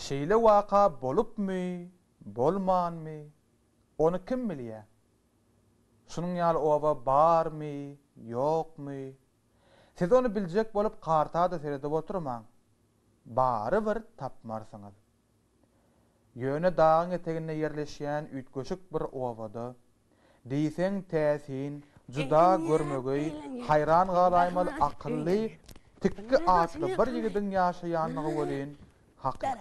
Şeýle waka bolupmy, bolmanmy, ony kim bilýä? Şunuň ýaly oba barmy, ýokmy? Siz ony biljek bolup karta-da seredip oturmaň. Barybir tapmarsyňyz. Ýöne dagyň eteginde ýerleşýän üýtgeşik bir obada, diýseň täsin, juda görmegeý, haýran galaýmaly akylly Tikgi atly bir ýigidiň ýaşaýanlygy welin hakykat.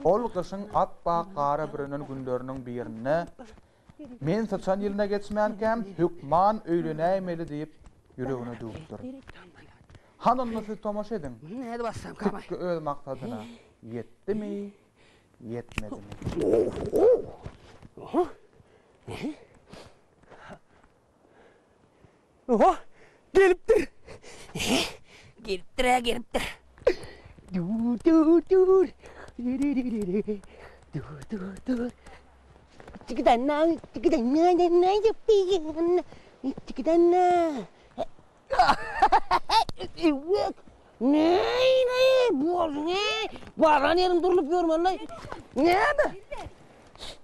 Ol gyşyň ap-ak gara bürenen günleriniň birinde, Men syçan ýylyna geçmänkäm hökman öýlenäýmeli diýip ýüregine düwüpdir. Hany onda siz tomaşa ediň. Tikgi öz maksadyna ýetdimi, ýetmedimi? Oho, gelipdir. Gelipdir-ä, gelipdir. Dur, dur, dur. Dur, dur, dur. Çikidanna, çikidanna, danna, çikidanna, çikidanna. Evet. Ne, ne, bu ne? Baran yerim durulup ýörmeli. Näme?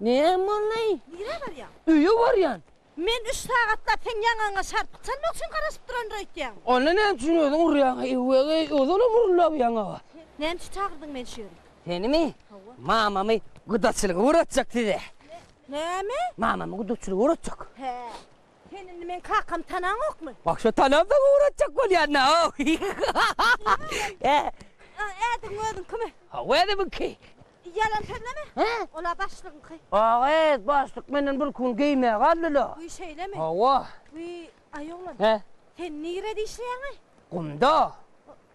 Näme boldy? Nirä barýaň? Öýe barýan. Men üç sagatlap seň ýaňagyňa şarpyk çalmak üçin garaşyp durandyr öýtýäň. Onda näme üçin özüň urýaň? Ewegeý, ozalam uruldy bu ýaňaga. Näme üçin çagyrdyň meni şu ýere? Senimi? Hawa. Mamamy gudaçylyga ugratjak size. Näme? Mamamy gudaçylyga ugratjak. Hä. Sen indi meň kakamy tanaňokmy? Wah, şo tanamsoň ugratjak bolýan-da. Hä. Ädigiň özüňkimi? Hawa, ädigimiňki. Ýalan sözleme. Hä? Ol-a başlygyňky. Agyz, başlyk menden bir kun geýmäge aldy-la. Wiý, şeýlemi? Hawa. Wiý, aý oglan. Hä? Sen nirede işleýäň-aý? Gumda.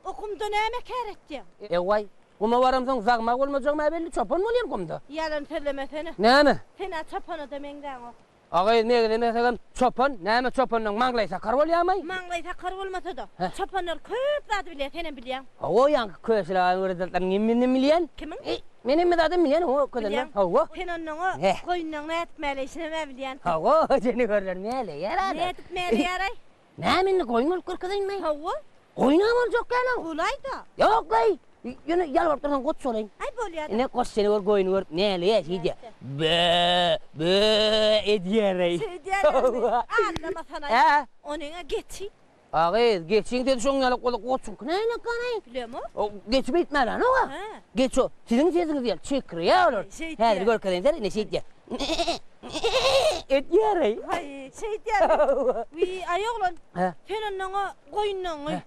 O gumda näme kär etýäň? Ewaý, guma baramsoň zagma bolmajagym-ä belli, çopan bolýan gumda. Ýalan sözlemesene. Näme? Sen-ä çopana-da meňzäňok. Agyz megzemesegem çopan, näme çopanlaň maňlaýy sakar bolýamaý? Maňlaýy sakar bolmasa-da, çopanlar köp zady bilýär, senem bilýäň. Hawa, ýaňky Köşül agaň öwredentlerini hemmesinem bilýän. Kimiň? Eý, men hemme zadam bilýän, hawa, kösenler. Bilýäň. Hawa. Sen onnoň-a goýunlaň nädip mäleýşinem-ä bilýänsiň. Hawa, jeniwerler mäleýär-ä. Nädip mäleýär-aý? Näme indi goýun bolup görkezeýinmi? Hawa. Goýun-a boljak däl-ow. Bolaý-da. Ýok-laý. Ýöne ýalbaryp dursaň goç bolaýyn. Aý bolýa-da. Ine goç seni görüp goýuny görüp näleýär şeýdýär. Bö, bö edýär-eý. Şeýdýärlermi? Aldamasana-aý. Hä? Onyň-a geçi. A gyz, geçiň sesi şoň ýaly bolsa goçuňky nähili ganaý? Bilemok. O geçi beýtmälänog-a. Hä. Geç o, siziň sesiňiz ýaly çekirýär olar. Şeýdýär. Häzir görkezeýin seni, ine şeýdýär. Edýär-eý. Haý, şeýdýärmi? Wiý, aý oglan, Hä? sen onnoň-a goýunlaňy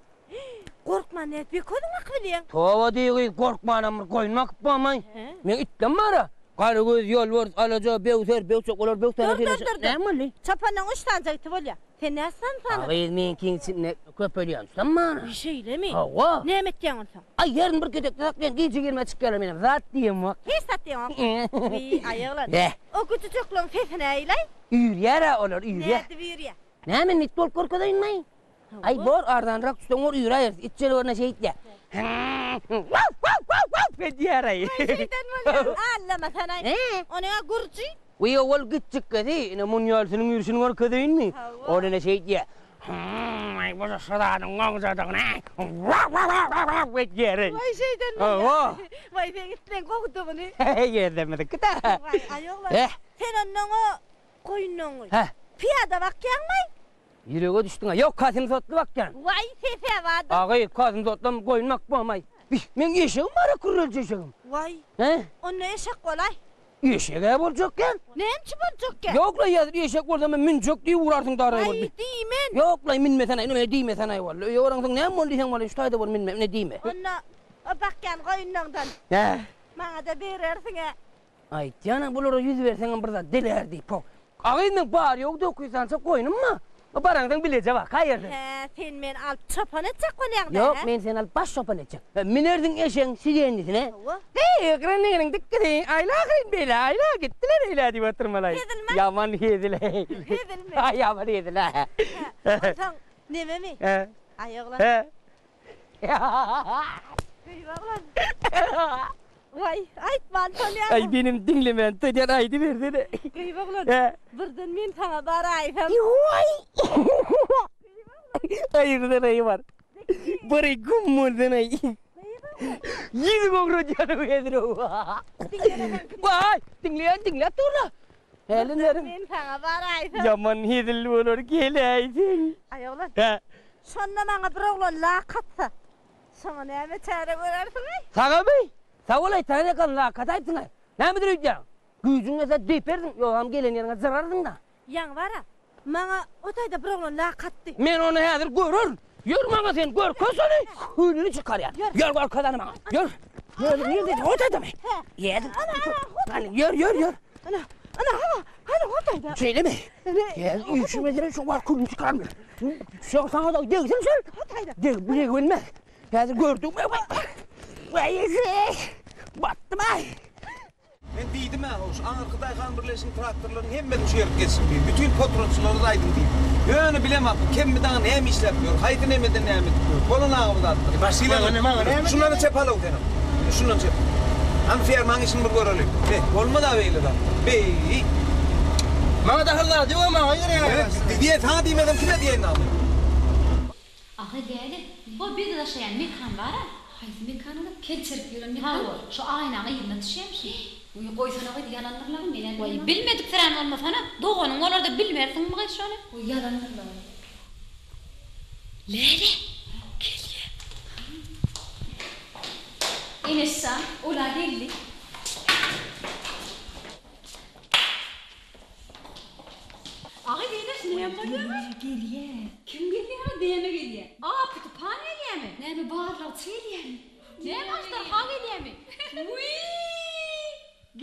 gorkman nädip ýeke özüň bakyp bilýäň? Toba diý gyz, gorkmanam bir goýun bakyp bolmaý. Hä? Meň itlem bar-a. Garagöz, ýolbars, alaja, bewser, bewçek, olar bewsere Dur, dur, dur, dur. Näme boldy? Çopanyň üç sanyja iti bolýar. Sen näçe sany A sanadyň? gyz, meňkiň içinde köpelýän tutam bar. Wiý, şeýlemi? Hawa. Näme etýäň onsoň? Aý, herini bir gezekde saklaýan, gije girmä çykýarlar menem zat diýemok. Hiç zat diýeňok. Wiý, aý oglan. Heh. O güjüjekleriň sesi nähili-aý? Üýrýär-ä olar, üýrýär. Nädip üýrýär? Näme indi it bolup görkezeýinmi? Aý, bor, arzanrak düşseň bor, üýräýeris. It jelewerine şeýtýär. Edýär-aý. Aý, şeýden bolýar. Aldamasana-aý. Hä? Onyň-a gürji. Wiý, ol kiçjikgesi, ine, munýalsynyň ýürşüni görkezeýinmi? Hawa. Ol ine şeýdýär. Aý, bu şu zadyň gowjadygyny, edýär-eý. Waý, şeýden bolýar. Hawa. Waý, seň itleň gowudygyny. Ýerlemiziki-dä. Waý, aý oglan. Heh. Sen onnoň-a goýunlaňy Heh. pyýada bakýaňmy? Ýürege düşdüň-ä. Ýok, Kasym sotly bakýan. Waý, sese badym. A gyz, Kasym sotlam goýun bakmamaý. Bih, meň eşegim bar-a, kürrelje eşegim. Waý. Hä? Onda eşek bolaý. Eşeg-ä boljak-ä. Näme üçin boljak-ä? Ýok-la, ýazyr, eşek bolsa men münjek diýip urarsyň daraý bolup. Aý, diýmen. Ýok-la, münmesene, ine, diýmesene-aý walla. Öýe baransoň näme boldy diýseň walla, şu taýda bol, münme, ine diýme. Onda o bakýan goýunlaňdan. Hä? Maňa-da berersiň-ä. Aýtýan-a, bulara ýüz berseňem bir zat delär diýip, ho. Agyz meň bary-ýogy 900 sanjak goýnum bar. Baraňsoň bileje bak, haýyrdyr. Hä, sen meni alyp çopan etjek bolýaň-da, hä? Ýok, men seni alyp baş çopan etjek. Münersiň eşegiň sidenlisine. Hawa. Heý, gyran-gyran dikgisi, aýla ahyryn beýle, aýla, gitdiler eýle diýip oturmaly. Hezilmi? Ýaman hezil-eý. Hezilmi? Aý, ýaman hezil-ä. Hä, onsoň nememi? Hä. Aý, oglan. Hä. Gyz oglan. Waý, aýtman bolýarmy? Aý, menem diňlemän turýan, aýdybersene. Gyz oglan, Hä. birden men saňa baraýsam. Waý! Aýyrdan aý bar. Bary gum bolsun aý. Gyz oglan. Ýüzüňi owradýan hezir-ow. Waý, diňleýän diňläp dur-la. Häli nerim. Men saňa baraýsam. Ýaman hezil bolar geläýseň. Aý oglan. Hä. Şonda maňa bir oglan lak atsa, şoňa näme çäre görersiň-eý? Saňamy? Sag bol-aý, saňa ýakan lak ataýypsyň-aý. Nämedir öýdýäň? Güýjüň gelse depersiň, ýogsam gelen ýeriňe jyrarsyň-da. Ýaňy bar-a, maňa o taýda bir oglan lak atdy. Men ony häzir görerin. Ýör maňa sen görkez ony, külüni çykarýan. Ýör görkez ony maňa. Ýör. Ýör, nirde? O taýdamy? Ýer. Hany, ýör, ýör, ýör. Ana, ana, hawa, hany o taýda. Şeýlemi? Ýer, üýşmedire şu wagt külüni çykaryn. Şo saňa da degsin şol. O taýda. Deg, degilmez. Häzir gördüm. Waý, eşek. Batdym aý. Men diýdim-ä, how, şu aňyrky daýhan birleşigiň traktorlarynyň hemmesini şu ýerik geçsin diýip. Bütin potratçylara-da aýdyň diýip. Ýöne bilemok, bu kemmi dagy näme işläp ýör, haýsy nemeden näme edip ýör. Bolan aga bu zatlar. Başga maňa maňa näme Şundan çep al-ow senem. Şundan çep. Hany fermaň işini bir göreli. Be, bolmaz-a beýle zat. Beý. Maňa dahyl zady ýok, maňa gerek. Diýen saňa diýmesem kime diýeýin dagy. Ahy däde, bu bizi daşaýan mekan bar-a. Haýsy mekan ola? Kelçerip ýören mekan. Hawa, şu aýnaň yzyna düşýämişin. Wiý, goýsana gyz, ýalandyrlaň, men-ä Waý, bilemok. bilmediksirän bolmasana, doganyň bolar-da bilmersiňmi gyz şony? Wiý, ýalandyrlaň. Läle, gelýä. Eneşjan, ol-a geldi. Agy diýde näme bolýar? Gelýär. Kim gelýär? Näme gelýär? Apy tupan gelýärmi? Näme barlagçy gelýärmi? Näme aždarha gelýärmi? Wiý!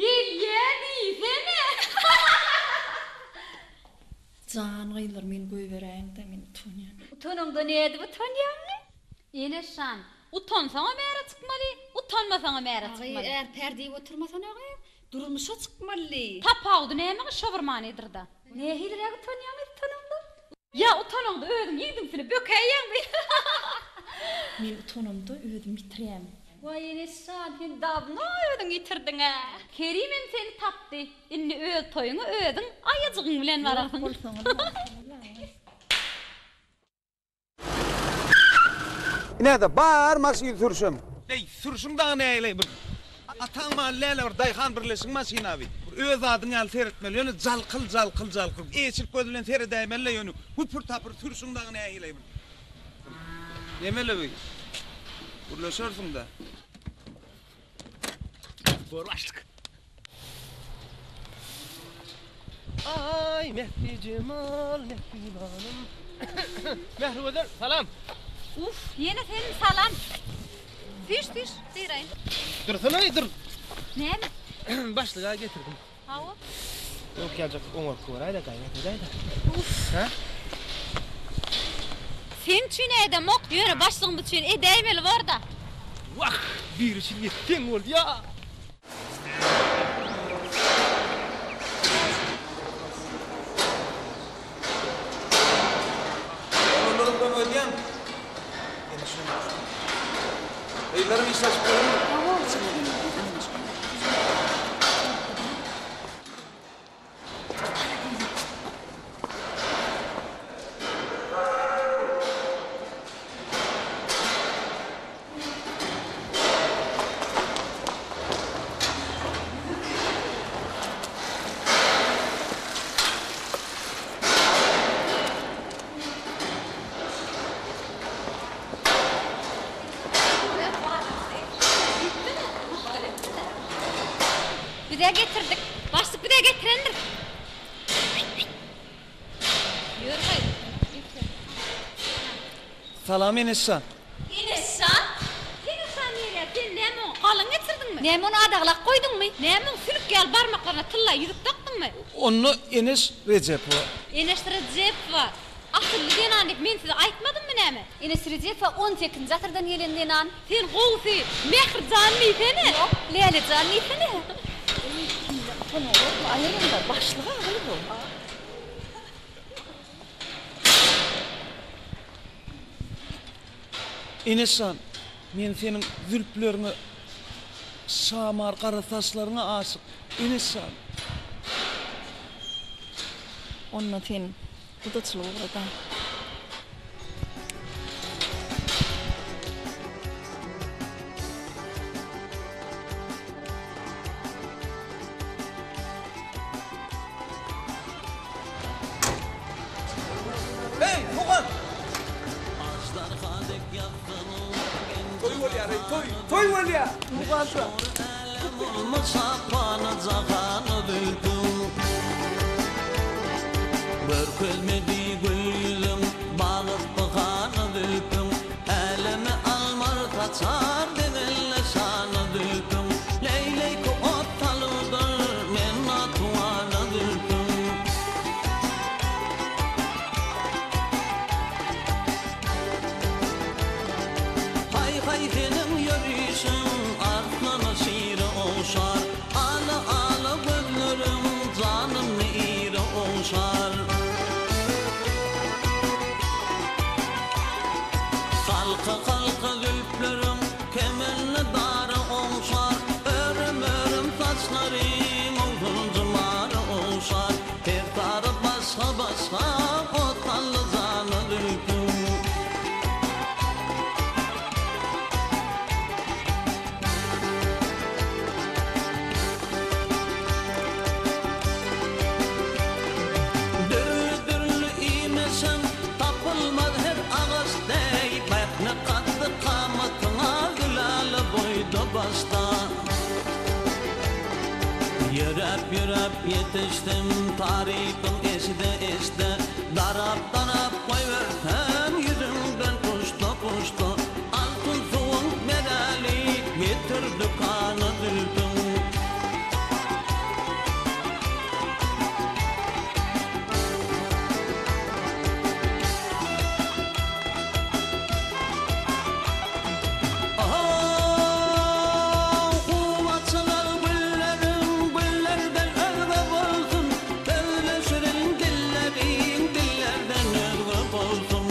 Gelýär diýsene! Jan gyzlar meni goýberäýiňdä men utanýan. Utanaňda nädip utanýaňmy? Eneşjan, utansaňam äre çykmaly, utanmasaňam äre çykmaly. Agy är-pär diýip oturmasana gyz. Durmuşa çykmaly. Tapawudy näme gyz şo bir manydyr-da. Nähiliräk utanýaňyz utanaňda? Ýa utanaňda özüň ýigdiňsini bökäýýäňmi? Men utanamda özüm ýitirýän. Waý Eneşjan sen dawno özüňi ýitirdiň-ä. Kerimem seni tapdy. Indi öz toýuňa özüň aýajygyň bilen bararsyň. Bolsaňyz bolsaňyz. Ine-de, bar maşyn sürşüm. Eý, sürşüň dagy nägile bir ataň maly däl-ä bir daýhan birleşigiň maşyny-a bi. Bir öz zadyň ýaly seretmeli, ýöne jalkyl, jalkyl, jalkyl. Eýeçilik gözi bilen seredäýmeli-le ýöne güpür-tapyr sürşüň dagy nägile bir. Nemeli bi? Gürleşersiň-dä. Gör başlyk. Aý Mähri Jemal, mähribanym. Mährigözel, salam. Uff, ýene senmi salam. Süýş, süýş, syraýyn. Dursana-eý, dur. Näme? Başlyga getirdim. Hawa. Ýok ýaljak oňarky göräý-de, gaýrat edäý-de. Uff. Hä? Seň üçin edemok, ýöne başlygymyz üçin edäýmeli bor-da. Wah, biri üçin etseň bolýa. Oglanlaram kömek edýäňmi? Ýene şuny. Gyzlaram işleşip görüň. Bize getirdik. Başlyk bize getirendir. Ýör gaý. Salam Eneşjan. Eneşjan? Eneşjan diýilýär. Sen näme oňa galyň getirdiňmi? Näme ony adaglap goýduňmy? Näme oň sülük ýaly barmaklaryna tylla ýüzük dakdyňmy? Onda Eneş Rejepowa. Eneş Rejepowa asylly zenan diýip men size aýtmadymmy näme? Eneş Rejepowa on sekizinji asyrdan gelen zenan. Sen gowusy Mährijan diýsene. Ýok, Lälejan diýsene. Eý, kimden utanaýarmy? Aýryň-da, başlyk agyly bu. Eneşjan, men seniň zülpleriňe, şamar gara saçlaryňa aşyk, Eneşjan. Onda sen gudaçylyk ugrada. Toý bolýa. Görkezmedi gül ýüzüň, bagypyhana zülpüň, Äleme almar saçar deňelle şana zülpüň, Leýleýki ot salypdyr men natuwana zülpüň. Haý-haý seniň ýörişiň arslana şire ogşar, Ala-ala gözleriň janymy ire ogşar. Halka-halka zülpleriň kemenli dara ogşar, Örüm-örüm saçlaryň owsunjy mara ogşar, Her tary başga-başga ot saldy jana zülpüň. Dürli-dürli iýmişem, tapylmaz her agaç deý, Pähne kaddy-kamatyňa gülala boýda-başda. Ýöräp-ýöräp ýetişdim, tarypyň eşide-eşide, Darap-darap goýbersem ýüzüňden puşta-puşta, Altyn suwuň beräli, getir dükana zülpüň. Ho-ow, açylar gülleriň, güllerden özge bolsun, Sözleşirin dilleriň, dillerden özge bolsun.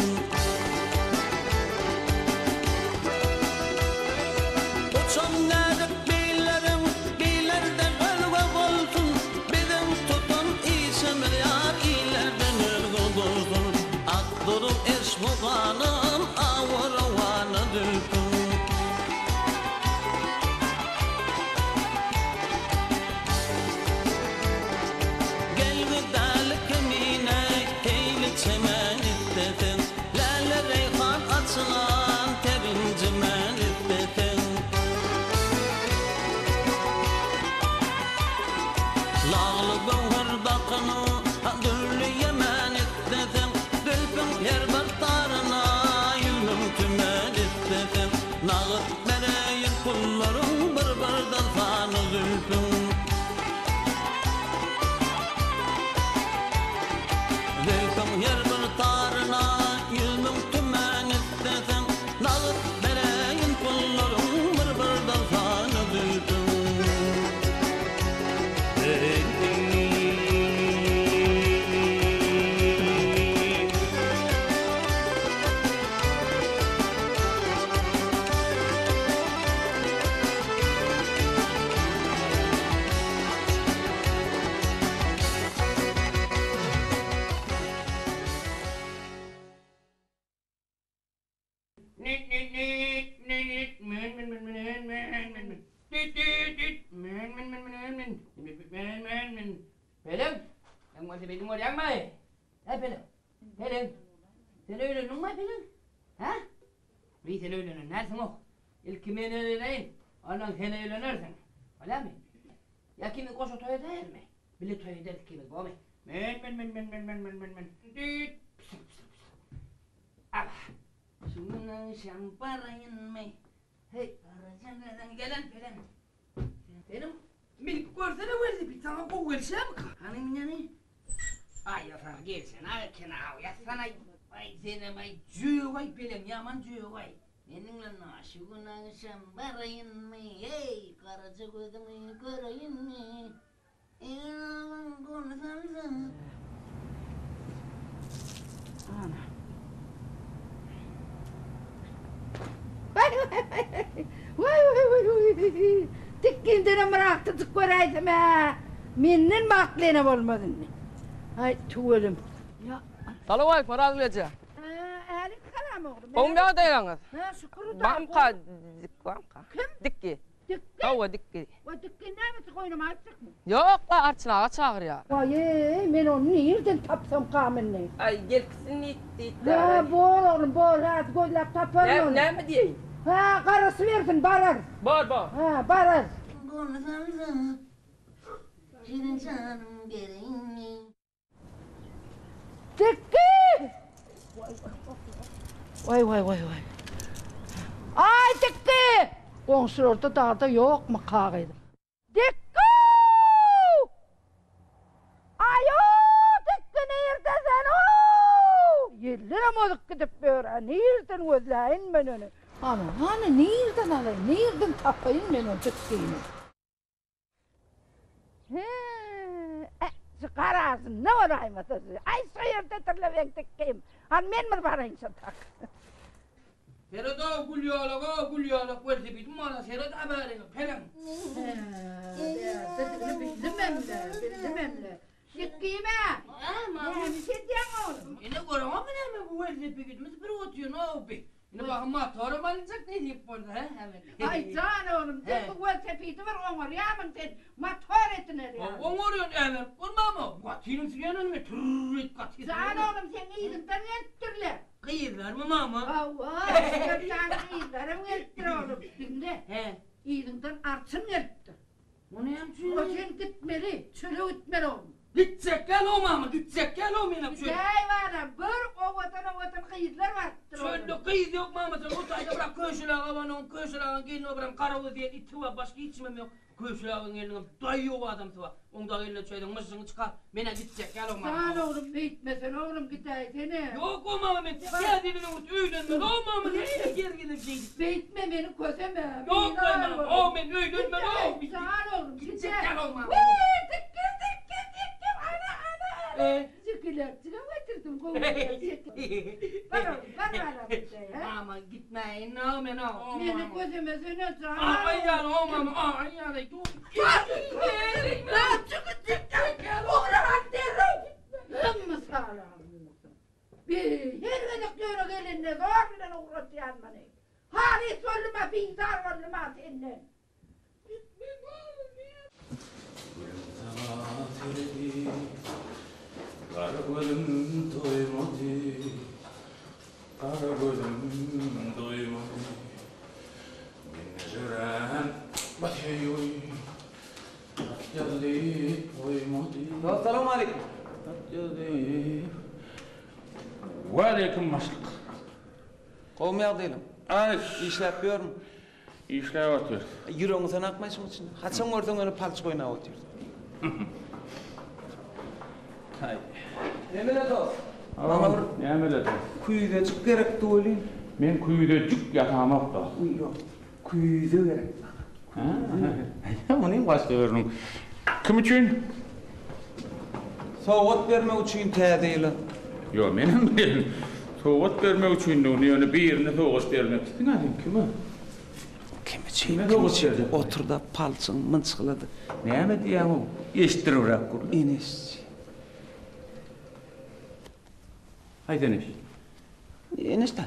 Uçan näzik billeriň, billerden özge bolsun, Biziň tutan işimiz ýar illerden özge bolsun. Akdyryp eşbu ganym, awy-rowana zülpüň. Gel gidäli kemine, heýli çemen isleseň, Läle reýhan açylan terinjimen isleseň. Lagly göwher dakynyp, dürli ýemen isleseň, Zülpüň her bir taryna ýüzüň tümen isleseň, Nagt bereýin pullaryň bir-birden sany zülpüň. Zülpüň her bir taryna 100.000 tümen isleseň, Nagt bereýin pullaryň bir-birden sany zülpüň. Peleň, sen welosipediňi görýäňmi? Äý Peleň, Peleň, sen öýlendiňmi Peleň? Hä? Wiý sen öýlenen dälsiň-ow. Ilki men öýleneýin, ondan sen öýlenersiň. Bolýarmy? Ýa ikimiz goşa toý edäýelimi? Bile toý ederis ikimiz, bormy? Men men men men men men men men men Düýt pysr pysr pysr. Aba. Şu gün agşam baraýynmy? Heý, garaja gyzyň gelen peleň. Seniň münüp görsene welosiped saňa gowy gelişýärmika? Hany müneni? Aý ýasana gelsene eken-aw ýatsana-aý. Aý senem-aý jög-aý peleň ýaman jög-aý. Meniň bilen şu gün agşam baraýynmy, eý, garaja gözüňi göreýinmi? Dikgindenem bir agtyjyk göräýsem-ä, menden bagtly ene bolmaz indi. Aý, tüweleme. Salowmaleýkim, Orazgül eje. Älik salam oglum. Gowmy ýagdaýlaryňyz? Hä, şükür Hudaýa. Bamka, bamka. Kim? Dikgi. Dikgi? Hawa, dikgi. Waý, dikgi nämesi goýnuma aýtjakmy? Ýok-la, Arçyn aga çagyrýar. Waý-eý, men ony nirden tapsamkam indi? Aý, gelipsin diýdi-dä. Hä, bor oglum, bor, häzir gözläp taparyn ony. Näme diýeýin? Hä, garaşybersin, bararys. Bar, bar. Hä, bararys. Bolsa-da, şirin janym bereýinmi? Dikgi! Waý, waý, waý, waý. Aý, Dikgi! Goňşularda dagda ýokmy kagyz? Dikgi! Aý-o, Dikgi nirde sen-ow? Ýellerem ozup gidip ýör-ä, nirden gözläýin men ony? Hany, hany, nirden alaýyn, nirden tapaýyn men o Dikgini? Hä, şu garasynda bolaýmasa şu. Aý, şu ýerdedir-le meň dikgim. Hany, men bir baraýyn şo tak. Seret-ow, gül ýalak-ow, gül ýalak welosipediň bar-a, seret-ä bäriňe, peleň. Hä, bärdedigini bildimem-le, bildimem-le. Dikgim-ä! Näme iş edýäň, oglum? Ene, göreňokmy näme, bu welosipedimiz bir otyryn-ow bi. Indi bahym motoram alynjak nesip bolsa, hä, Ämet? Aý, jan oglum, sen bu welosipedi bir oňarýarmyň sen, motor ediner ýaly. Oňarýan, Ämet, bolmamy? Gatynyň sürýän ony, türr edip gaty sürýän. Jan oglum, seň yzyňdan gelipdirler. Gyzlarmy, mama? Hawa, bir sany gyzlaram gelipdir, oglum. Diňle, yzyňdan arçyn gelipdir. O näme üçin? O sen gitmeli, çöle gitmeli oglum. Gitjek däl-ow mama, gitjek däl-ow menem çöle. Gidäý balam, gör owadan-owadan gyzlar barypdyr oglum. Çölde gyz ýok mama jan, o taýda bir-ä Köşül aga bar, onuň Köşül agaň gelni bar, birem Garagöz diýen iti bar, başga hiç kimem ýok. Köşül agaň gelniniňem daýy ýok adamsy bar. Oň dagy eline düşäýseň myžžygyňy çykar. Men-ä gitjek däl-ow mama. Jan oglum, beýtmesene oglum, gidäýsene. Ýok-ow mama, men täze ýylyň öňüsi öýlenmeli-ow mama, nähili ýer gezip şeýdip. Beýtme meni köseme. Ýok mama, ow men öýlenmeli-ow. Jan oglum, gitjek däl-ow mama. Wiý, dikgim, dikgim, dikgim, ana, ana, ana. Jükilerjigem getirdim, gowy. Bar oglum, bar balam gidäý, hä? Mama, gitmäýin-ow men-ow. Meni kösemesene, jan. Aý ýaly-ow mama, aý ýaly. Her gezek ýöne gelende zor bilen ugratýan muny. Halys boldum-a, bizar boldum-a senden. Gülüm saňa seredip, gara gözüm doýmady, Gara gözüm doýmady. Mende dörän bu söýgi Hat ýazdy goýmady. Dost salowmaleýkim. Hat ýazdy. Waleýkim başlyk. Gowumy ýagdaýlaň? Aý. Işläp ýörün. Işläp otyrys. Ýüregiňi sen akmaý şuň içinde. Haçan görseň ýöne palçyk oýnap otyrsyň. Haý. Nemele dost? Maňa bir Nämele dost? Küýzejik gerekdi welin. Men küýzejik ýasamok dost. Ýok. Küýze gerek maňa. Hä? Munyň başga biriniň. Kim üçin? Sowgat bermek üçin täze ýyla. Ýok, menem bilýän. Sowgat bermek üçindigini, ýöne birine sowgat bermek isleýäň sen kime? Kim üçin? Kim üçin? Otur-da palçygyň mynçgylady. Näme diýýäň-ow? Eşitdiribräk gürle. Eneş. Haýsy Eneş? Eneş-dä.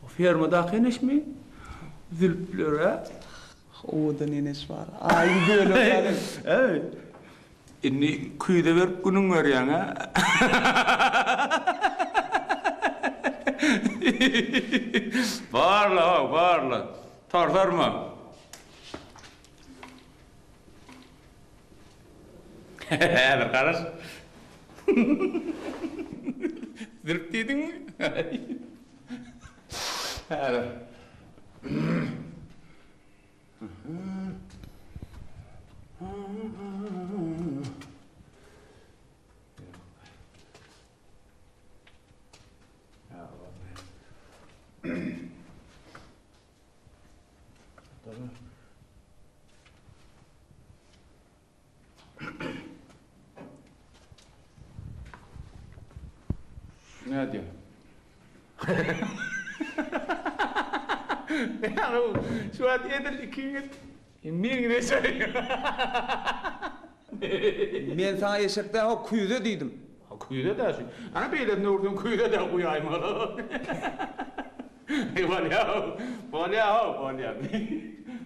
O fermadaky Eneşmi? Zülpler-ä? Owadan Eneş bar. Aýyň bölegi ýaly. Äý. Indi küýze berip günüň görýäň-ä? Barla-how, barla. Torsarma. Häzir garaş. Zülp diýdiňmi? Häzir. Nädýär? Şu wagt edil ikiňiz meňzeş. Men saňa eşek däl, ho küýze diýdim. Ha küýze-dä şu. Ana beýlesini öwürseň küýze-dä guýaýmaly. Bolýa-ow, bolýa-ow, bolýa.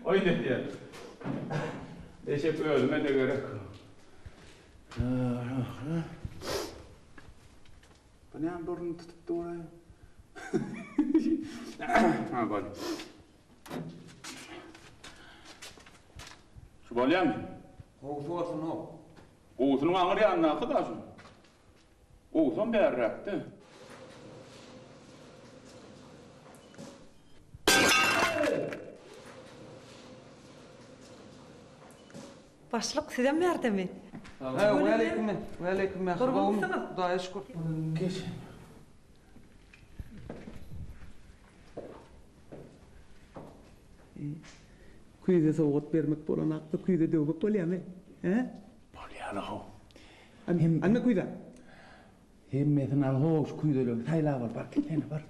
Oýun edýän. Eşek özüme-de gerek. Bu näme burnuny tutup dur-aý? Ha, bolýar. Şu bolýarmy? Gowusy bolsun-ow. Gowusynyň aňyr ýanyndaky-da şu. Gowusam bärräkde. Başlyk sizem bärdemi? Hä, waleýkim, waleýkim mähri gowumy? Gurgunmysyňyz? Hudaýa şükür. Geç. Küýze sowgat bermek bolanakda küýze döwmek bolýamy? Hä? Bolýar-la how. Alma küýze. Hemmesini al how şu küýzeleri saýlap al bar gitsene bar.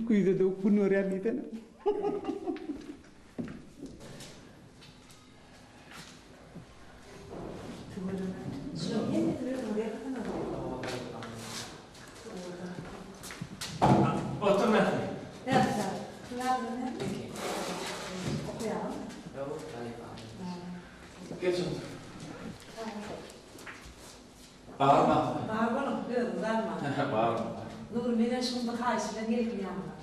Küýze döwüp gün görýän diýsene. Otur Mähri. Geç otur. Bar Mähri. Bar boluň, özüňiz almaň. Bar. Nury, menem şuň bir haýyş bilen geldim ýanyňa.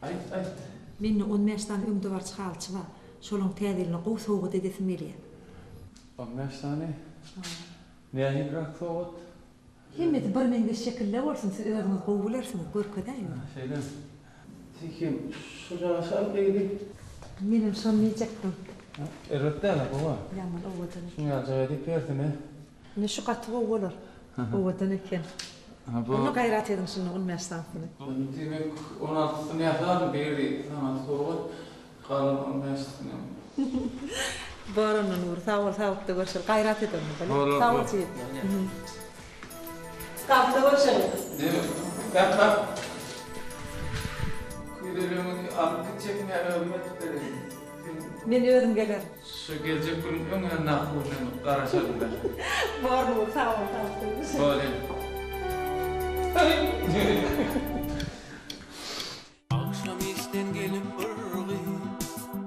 Aýt, aýt. Mende on bäş sany öňdebaryjy halyçy bar. Şolaň täze ýylyna gowy sowgat edesim gelýär. On bäş sany? Nähiliräk sowgat? Hemmesi birmeňzeş şekilde bolsun, siz özüňiz gowy bilersiňiz, görkezäýiň. Şeýle. Sekem, şujagaşy al gyzy. Menem şony diýjekdim. Erbet däl-ä, gowy. Ýaman owadan eken. Şuny ýaljak edip bersene. Ine şu gaty gowy bolar. Owadan eken. Onda gaýrat ediň şunda on bäş sanysyny. Diýmek, on altysyny ýasaryn, biri saňa sowgat, galan on bäşisinem. Bor onda Nury, sag bol, saglykda görşeli. Gaýrat et onda, bolýa? Bolar, Sag bol jigim. Saglykda görşeli. Diýmek, bak, bak. Küýzeleňizi alyp gitjekmi ýa özüm edip bereýinmi? Men özüm gelerin. Şu geljek günüň öň ýanyndaky gününe garaşaryn-da. Bor Nury, sag bol, saglykda görşeli. Bolýa. Agşam işden gelip bir gyz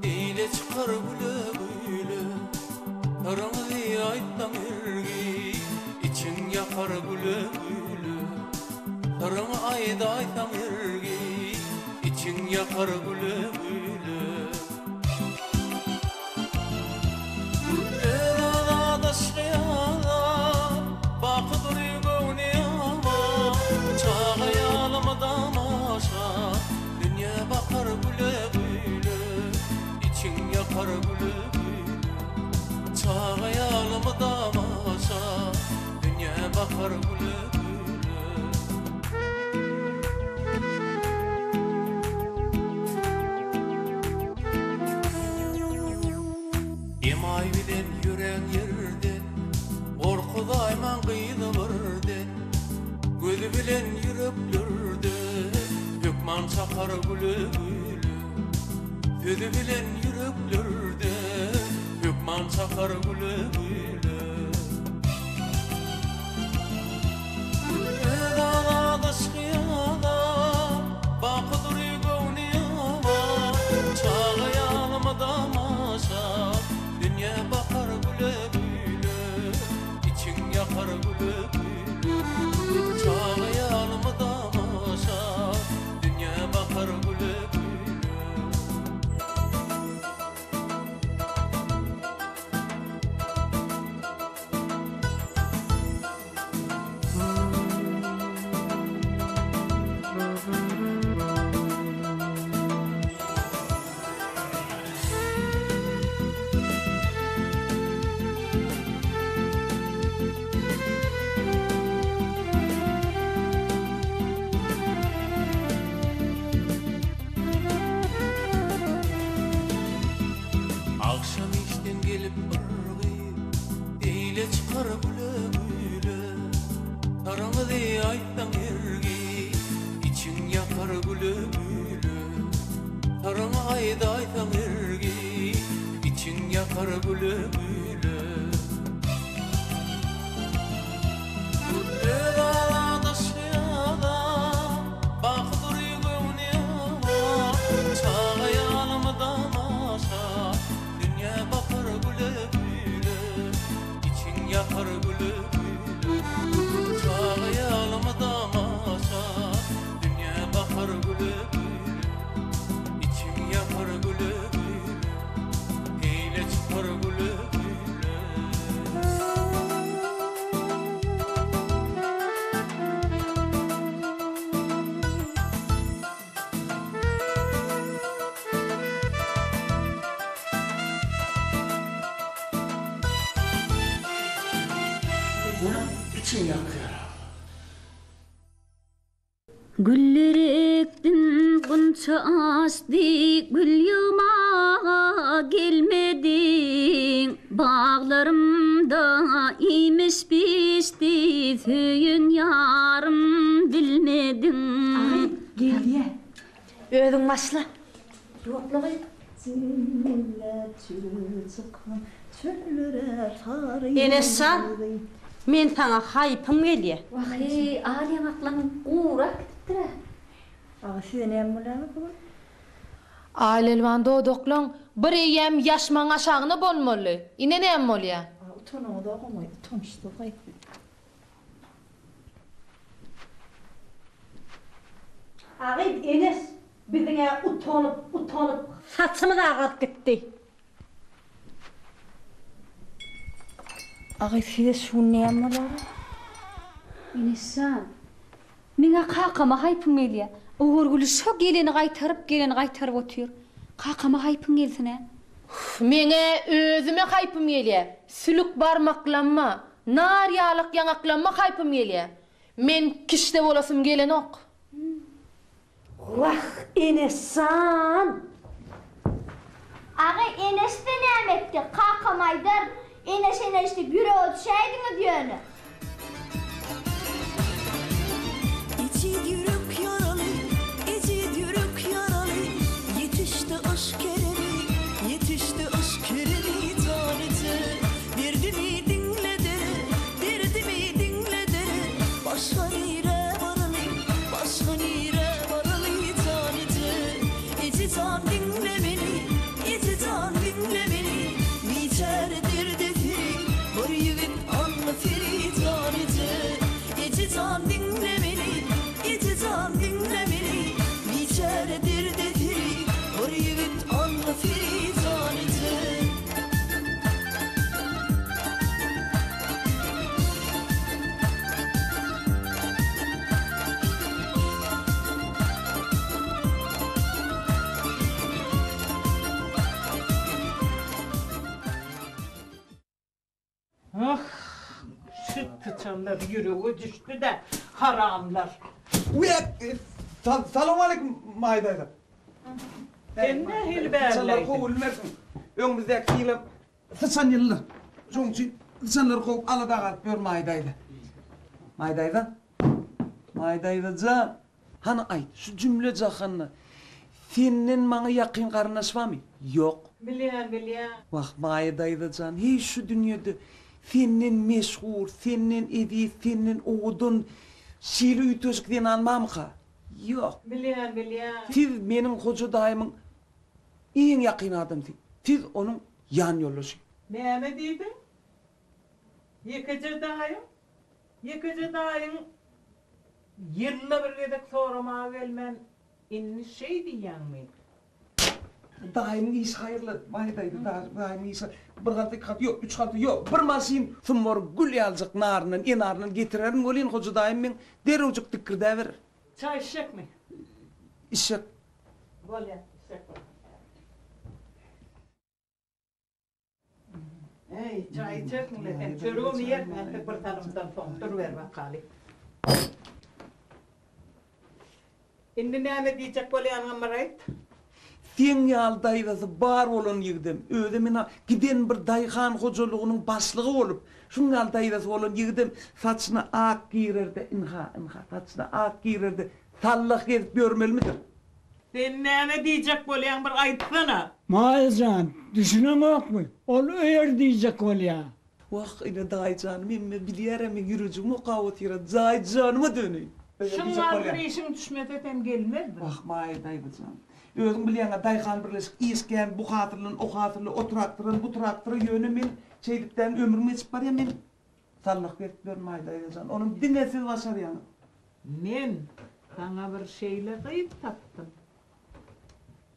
Eýle çykar güle-güle Syryňyzy aýtsaň hergiz Içiň ýakar güle-güle Syryňy aýdaýsaň hergiz Içiň ýakar güle-güle Öz adaşly ýalam, Baky dury göwni ýaman. Çaga ýaly mydama şat, Dünýä bakar güle-güle, Içiň ýakar güle-güle. Çaga ýaly mydama şat, Dünýä bakar güle-güle. Emaý bilen ýörän ýerden, Gorkuzaýmaň gyzy birden. Gözi bilen ýüreklerde, Hökman çakar güle-güle. Sözi bilen ýüreklerde, Hökman çakar güle-güle. Öz azat yşky ýalam, Baky dury göwni ýaman. Çaga ýaly mydama şat, Dünýä bakar güle-güle, Içiň ýakar güle-güle. Çaga ýaly mydama şat, Dünýä bakar güle-güle. Agşam işden gelip bir gyz Beýle çykar güle-güle Syryňyzy aýtsaň hergiz Içiň ýakar güle-güle Syryňy aýdaýsaň hergiz Içiň ýakar güle-güle Öz aladaşy ýalam, Baky dury göwni ýaman. Çaga ýaly mydama şat, Dünýä bakar güle-güle, Içiň ýakar güle-güle. Çaga ýaly mydama şat, Dünýä bakar güle-güle. Içiň ýakýar. Güller ekdim, gunça açdy, gül ýygmaga gelmediň. Baglarymda iýmiş bişdi, söýen ýarym bilmediň. Aý, gelýä. Özüň başla. Ýokla gyz. Eneş jan, men saňa haýpym gelýä. Wah-eý, al ýaňaklaň gurap gidipdir-ä. Aga size näme bolýar bu gün? Aýlelwan dodaklaň bir eýýäm ýaşmagyň aşagyna bolmaly. Ine näme bolýa. Utanaňyzogam-aý, utançsyz-aý. Agyz Eneş biziň-ä utanyp, utanyp saçymyz agaryp gitdi. Agyz size şu gün näme bolara? Eneş jan, meň-ä kakama haýpym gelýä. O görgüli şo geleni gaýtaryp, geleni gaýtaryp otyr. Kakama haýpyň gelsin-ä. Meň-ä özüme haýpym gelýä. Sülük barmaklamma, nar ýalak ýaňaklamma haýpym gelýä. Men kişde bolasym gelenok. Wah, Eneşjan! Aga, Eneş-de näme etdi? Kakam aýdar, Eneş-eneş diýip ýürege düşäýdiňiz ýöne. Ejiz ýürek ýaraly, ejiz ýürek ýaraly, Ýetişdi yşk keremi, ýetişdi yşk keremi, Jan eje, derdimi diňle-de, derdimi diňle-de, Başga nirä baraly, başga nirä baraly, Jan eje, eje jan diňle meni, eje jan diňle meni, Biçäre derde seri, bir ýigit Alla seri jan eje, eje jan diňle meni, eje jan diňle meni, Biçäre derde seri, bir ýigit Alla seri jan eje. Ah, şu syçanlar ýürege düşdi-dä, haramlar. Salowmaleýkim, Maýa daýza. Sen nähili bärläýdiň? Syçanlary kowulmersiň. Öňümizdäki ýylam syçan ýylydyr. Şonuň üçin syçanlary kowup alada galyp ýör Maýa daýza. Maýa daýza. Maýa daýza jan. Hany aýt, şu jümle jahanda senden maňa ýakyn garyndaş barmy? Ýok. Bilýän, bilýän. Wah, Maýa daýza jan, heý şu dünýede senden meşhur, senden eziz, senden owadan, şeýle üýtgeşik zenan barmyka? Ýok. Bilýän, bilýän. Siz meniň Hoja daýymyň iň ýakyn adamsy. Siz onuň ýan ýoldaşy. Näme diýdiň? Ýekeje daýyň? Ýekeje daýyň ýylda bir gezek soramaga gelmän, indi şeý diýýäňmi? Daýymyň işi haýyrly, baý daýza, daýymyň işi bir halta, iki halta, ýok, üç halta, ýok, bir maşyn sumbar gül ýalyjak naryndan, enaryndan getirerin welin, Hoja daýym meň derrewjik dikgirdäberer. Çaý içjekmi? Içjek. Bolýar, içjek bolsaň. Äý, çaý içersiň-le sen, çöregem iýersiň entek bir salymdan soň, duruber bakaly. Indi näme diýjek bolýanyňam bir aýt. Seň ýaly daýzasy bar bolan ýigidem, özem ina giden bir daýhan hojalygynyň başlygy bolup, şuň ýaly daýzasy bolan ýigidem saçyna ak girer-de, ynha, ynha, saçyna ak girer-de, sallah gezip ýörmelimidir? Sen näme diýjek bolýaň bir aýtsana. Maýa jan, düşüneňokmy? Ol öýer diýjek bolýa. Wah, ine daýy janym emme bilýärem meň ýürejigim okap otyra, jaý janyma döneýin. Şuň ýaly bir işiň düşmese sen gelmezdiň. Wah, Maýa daýza jan. Özüň bilýäň-ä daýhan birleşik iş kän, bu hasyldan o hasyla, o traktordan bu traktora, ýöne men şeýdipdän ömrüm geçip barýa, men Sallah berip ber Maýda daýza jan, onam diňe siz başarýaňyz. Men saňa bir şeýle gyz tapdym.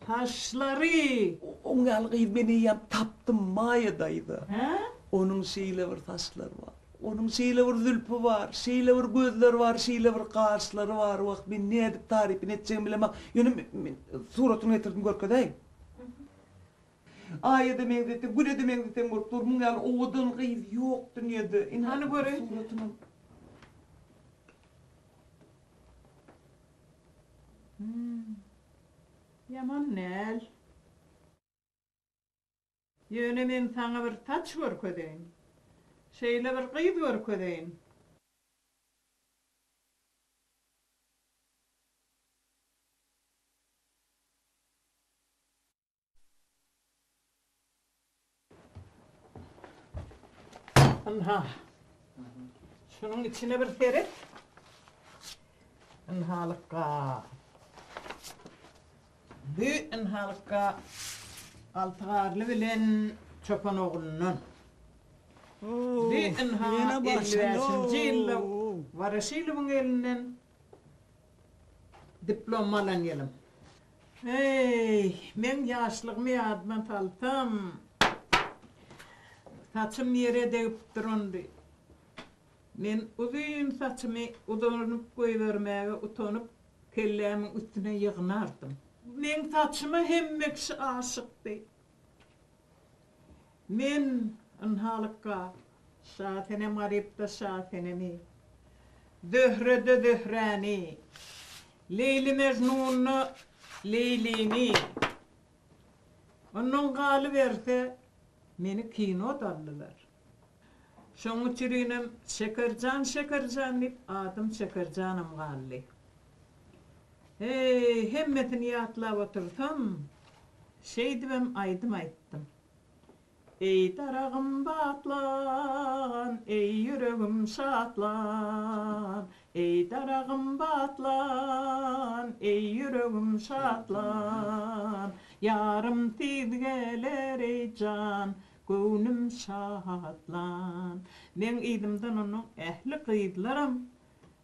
Saçlary! Oň ýaly gyz men eýýäm tapdym Maýa daýza. Hä? Onuň şeýle bir saçlary bar. Onuň şeýle bir zülpi bar, şeýle bir gözleri bar, şeýle bir gaşlary bar, wah men nädip tarypyny etjegimi bilemok. Ýöne men suratyny getirdim görkezäýin. Aýa-da meňzetseň, güle-de meňzetseň bolup dur. Muň ýaly owadan gyz ýok dünýede. Ine, Hany göreýin. Suratyny. Hüm. Ýaman däl. Ýöne men saňa bir saç görkezeýin. Şeýle bir gyz görkezeýin. Ynha. Şunuň içine bir seret. Ynhalykga. Bu ynhalykga Alty Garly bilen Çopan oglundan. Bu ynha 55-nji ýylda Woroşilowyň elinden diplom alan ýylym. Eý, meň ýaşlygymy ýadyma salsam, saçym ýere degip durandy. Men uzyn saçymy uzanyp goýbermäge utanyp, kellämiň üstüne ýygnardym. Meň saçyma hemme kişi aşykdy. Men, ynhalykga, Şasenem Garypda Şasenemi, Zöhrede Zöhräni, Leýli-Mejnunda Leýlini, ondan galyberse, meni kino-da aldylar. Şoň üçinem Şekerjan, Şekerjan diýip adym Şekerjanam galdy. Heý, hemmesini ýatlap otursam, şeýdibem aýdym aýtdym. Eý, daragym batlan, eý, ýüregim şatlan, Eý, daragym batlan, eý, ýüregim şatlan, Ýarym tiz geler, eý, jan, göwnüm şatlan. Meň yzymdan onuň ähli gyzlaram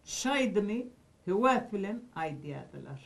şu aýdymy höwes bilen aýdýardylar.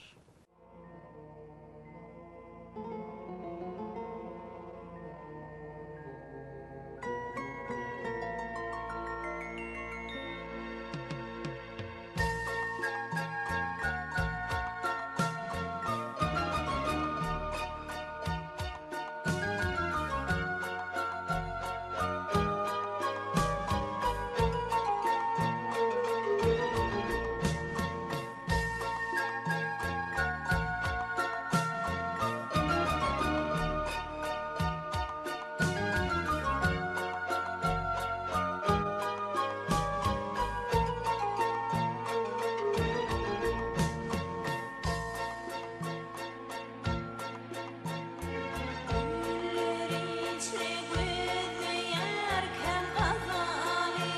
Güller içre gözleýärkäm gazaly,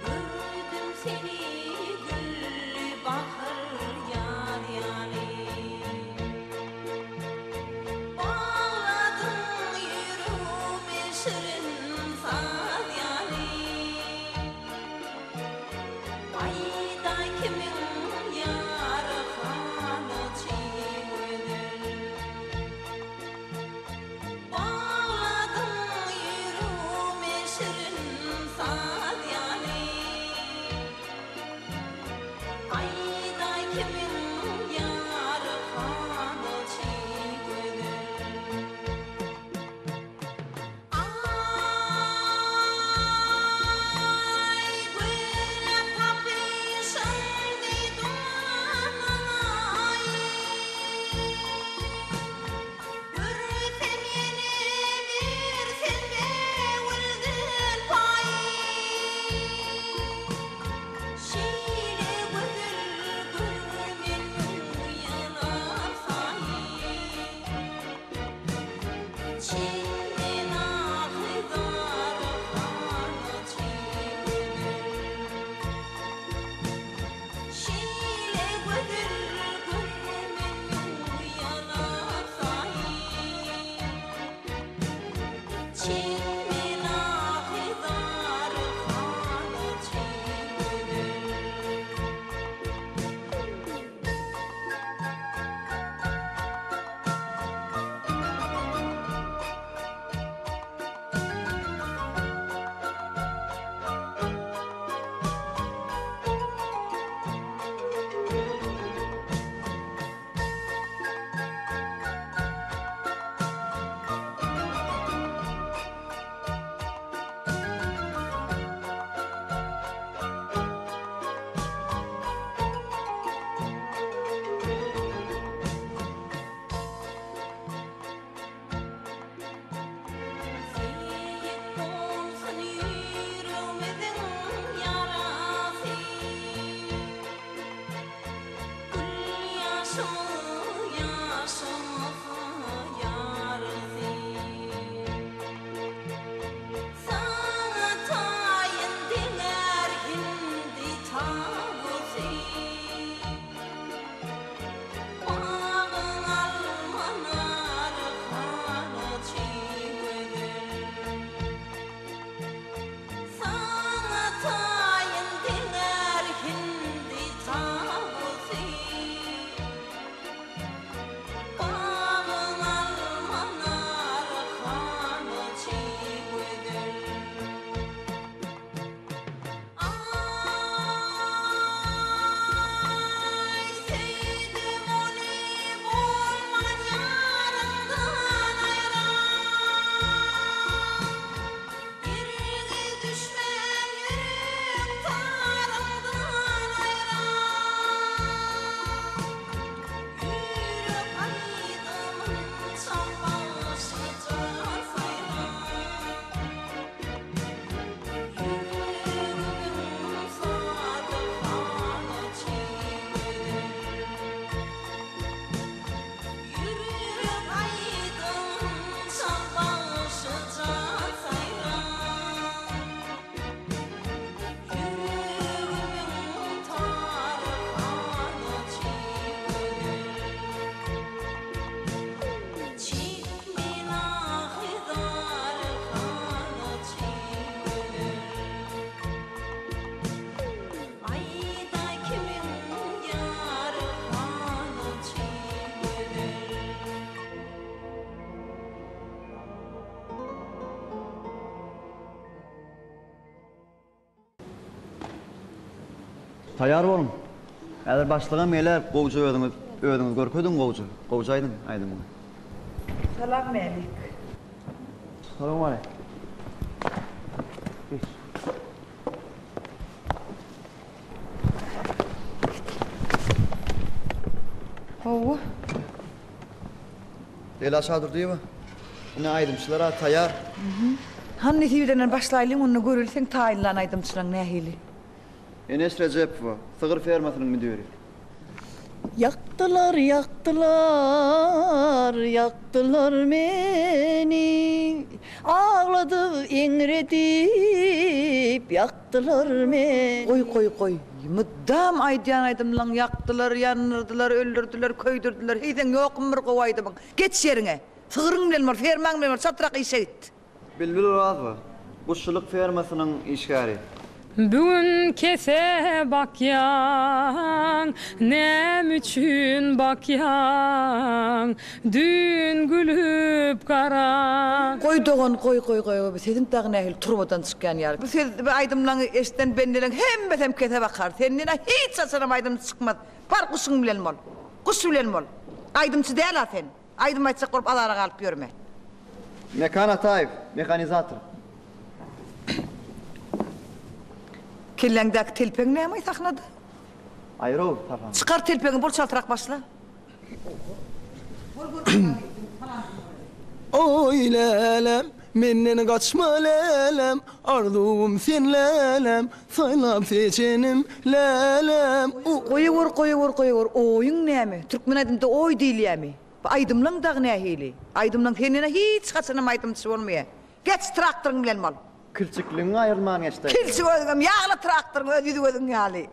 Gördüm seni gülli bahar ýaz ýaly. Bagladyň ýüregimi şirin saz ýaly. Aýda kimiň ýary hanaçy gözel. Bagladyň ýüregimi şirin saz ýaly. Aýda kimiň ýary hanaçy gözel. Aý güne tapyşan deý duman aýy. Görsem ýene bersem böwülden paýy. Şeýle gözel görmen uýanar saýy. Taýýar boluň. Häzir başlygam geler, gowja özüňiz, özüňizi görkeziň gowja. Gowja aýdyň aýdymyňy. Salam Mälik. Salowmaleýkim. Geç. Hawa. Leýla Şadurdyýewa, ine aýdymçylar-a taýýar. Hany nesibedenden başlaýlyň onda göreli seň taýynlan aýdymçylaň nähili. Eneş Rejepowa, sygyr fermasynyň müdiri. Ýakdylar, ýakdylar, ýakdylar meni, Agladyp, eňredip, ýakdylar meni. Goý, goý, goý. Mydam aýdýan aýdymlaň ýakdylar, ýandyrdylar, öldürdiler, köýdürdiler. Heý seň ýokmy bir gowy aýdymyň. Geç ýeriňe. Sygryň bilen bol, fermaň bilen bol, çatrak işe git. Bilbil Orazowa, guşçulyk fermasynyň işgäri. Bu gün kese bakýaň, näme üçin bakýaň, düýn gülüp gara. Goý dogan goý goý goý bu sesiň dagy nähili turbadan çykýan ýaly. Bu ses bu aýdymlaňy eşden bendeleň hemmesem kese bakar. Senden-ä hiç haçanam aýdymçy çykmaz. Bar guşuň bilen bol. Guş bilen bol. Aýdymçy däl-a sen. Aýdym aýtjak bolup azara galyp ýörme. Mekan Ataýew, mehanizator. Kelläňdäki telpegiň näme sahnada? Aýrow sahnada. Çykar telpegiňi bol çaltrak başla. Oý lälem, menden gaçma lälem, Arzuwym sen lälem, saýlap seçenim lälem. Goýawur goýawur goýawur oýuň näme? Türkmen aýdymda oý diýilýämi? Bu aýdymlaň dagy nähili? Aýdymlaň senden-ä hiç haçanam aýdymçy bolmaýa. Geç traktoryň bilen bol. Kilçikligiň aýrylman geçdi. Kilçik özüňem ýagla traktoryň öz ýüzi gözüň ýaly.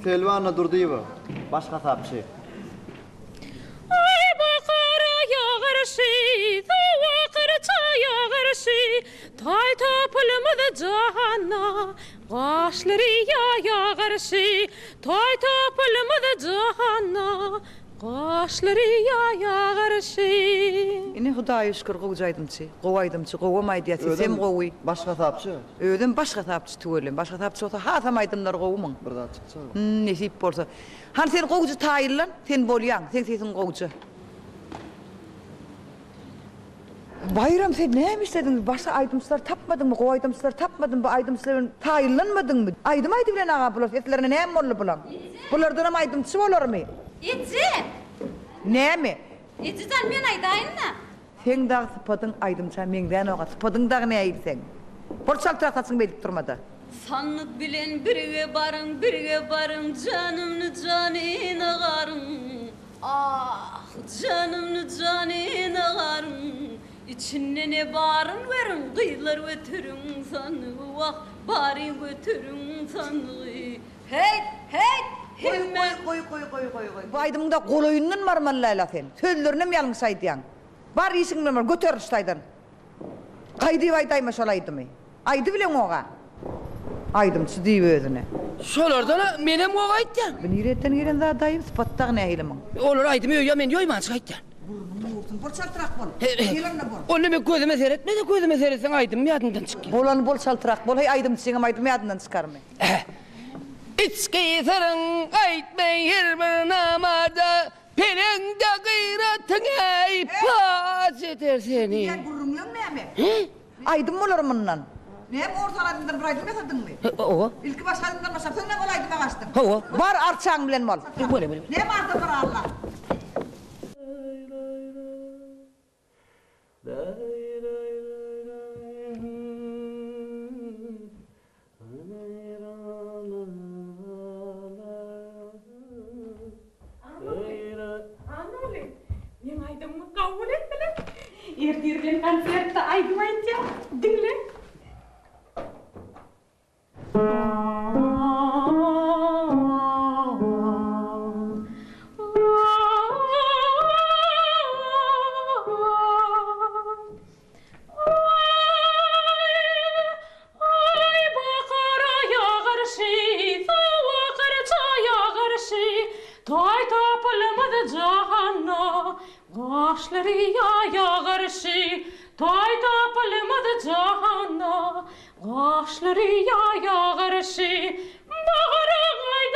Selbi Annadurdyýewa, baş hasapçy. Aý bakara ýagyrşy, sowakar çaýa garşy, Taý tapylmaz jahanda, gaşlary ýaýa garşy, Taý tapylmaz jahanda, gaşlary ýaýa garşy. Ine Hudaýa şükür gowja aýdymçy. Gowy aýdymçy, gowam aýdýar, sesem gowy. Baş hasapçy. Özem baş hasapçy tüweleme. Baş hasapçy bolsa hasam aýdymlary gowy muň. Bir zat çykjak. Hum nesip bolsa. Hany sen gowja taýynlan, sen bolýaň, seň sesiň gowja. Baýram sen näme işlediň başga aýdymçylar tapmadyňmy gowy aýdymçylar tapmadyňmy bu aýdymçylar bilen taýynlanmadyňmy aýdym aýdybilen aga bular seslerine näme boldy bulaň bulardanam aýdymçy bolarmy. Eje! Näme? Ejejan men aýdaýynda. Seň dagy sypadyň aýdymça meňzänoga sypadyň dagy nähili seň. Bol çaltrak saçyň beýdip durmada. Sandyk bilen birge baryň birge baryň janymny janyna garyň ah janymny janyna garyň içinde ne baryn görüň gyzlar göteriň sandygy wah baryň göteriň sandygy heýt heýt hemme. Goý goý goý goý goý bu aýdymyňda golaýyndan barmaly läla sen sözlerinem ýalňyş aýdýaň bar işiň bilen bar göter ştaýdan gaýdyp aýdaýma şol aýdymy aýdybileňoga aýdymçy diýip özüne. Şolardan-a menem gowy aýtýan. Bu nireden gelen zadaýym sypat dagy nähili muň. Olar aýdymy öýýä men ýoýmançyk aýtýan. Burnuň ursun bol çaltrak bol. Gel onda bol. Onda men gözüme seretme-de gözüme seretseň aýdymym ýadymdan çykýar. Bolany bol çaltrak bol heý aýdymçyňam aýdym ýadyndan çykarmy. Içki syryň aýtmaý her bir namada, Peleňde gyratyň eý, paç eder seni. Diýýän gürrüňleň näme? Aýdym bolar mundan. Näme orta aýdymdan bir aýdym ýasadyňmy? Hawa. Ilki başga aýdymdan başlap, soň näme ol aýdyma gaçdyň? Hawa. Bar arçaň bilen bol. Bole bole. Näme arda bir Alla. Annaguly, meň aýdymymy kabul etdiler. Ertir bilen konsertde aýdym aýtýan. Diňle. Aý bakara ýagyrşy, sowakar çaýa garşy, Taý tapylmaz jahanda, gaşlary ýaýa garşy, Taý tapylmaz jahanda, gaşlary ýaýa garşy, Bahara gaýdyp.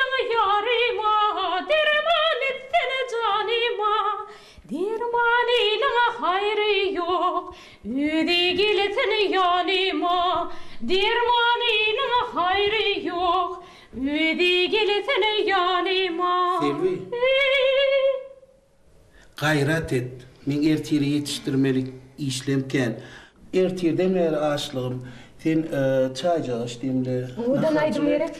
Özi gelsin ýanyma, dermanynyň haýry ýok. Özi gelsin ýanyma. Selbi. Gaýrat et, meň ertire ýetişdirmeli işlem kän. Ertirden bäri açlygym. Sen çaýjak iç diýimle. Owadan aýdym gerek.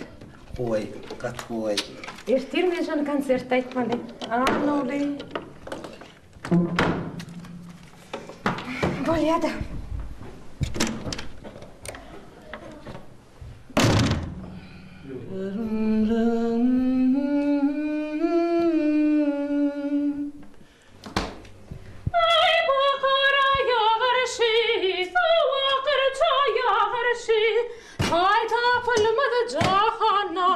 Gowy aýdym, gaty gowy aýdym. Ertir men şony konsertde aýtmaly. Annaguly. Bolýa-da. Aý bakara ýagyrşy, sowakar çaýa garşy, Taý tapylmaz jahanda,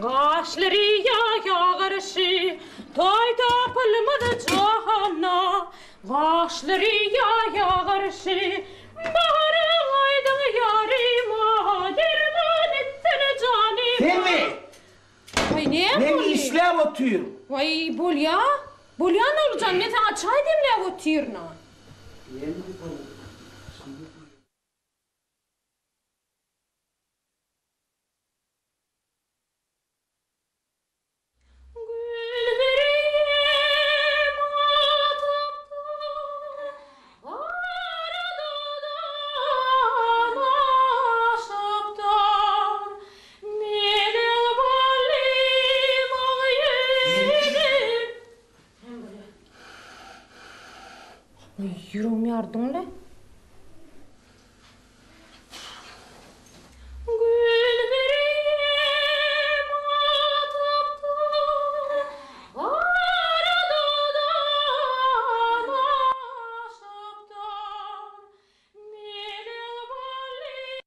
gaşlary ýaýa garşy, Taý tapylmaz jahanda, gaşlary ýaýa garşy, Baharyň aýdyň ýaryma, derman etsin janyma. Selbi! Waý näme Men boldy? işläp otyryn. Waý bolýa. Bolýa Nurjan men saňa çaý demläp otyryn-a. Gül birim atypdyr, gara dudam aşypdyr. Meniň balymyň ýüzi. Ýüregimi ýardyň-le. Gül birim atypdyr, gara dudam aşypdyr. Meniň balym.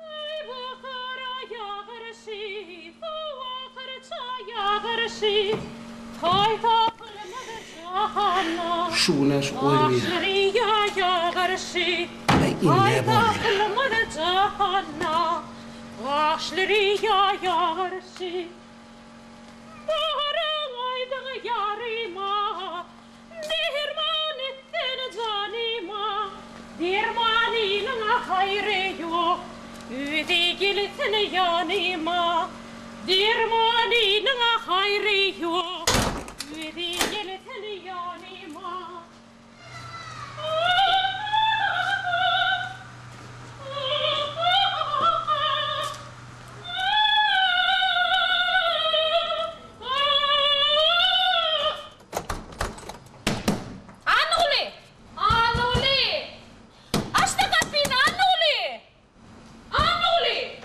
Aý bahara ýagyrşy, sowakar çaýa garşy, Taý tapylmaz jahanda, Şu gün-ä şu goýun ýer. Gaşlary ýaýa garşy, Aý, Taý indi-ä boldy. tapylmaz jahanda, Gaşlary ýaýa garşy. Baharyň aýdyň ýaryma, Derman etsen janyma, Dermanynyň haýry ýok, Özi gelsin ýanyma. Dermanynyň haýry ýok, Özi gelsin ýanyma. Annaguly! Annaguly! Aç-da gapyny, Annaguly! Annaguly!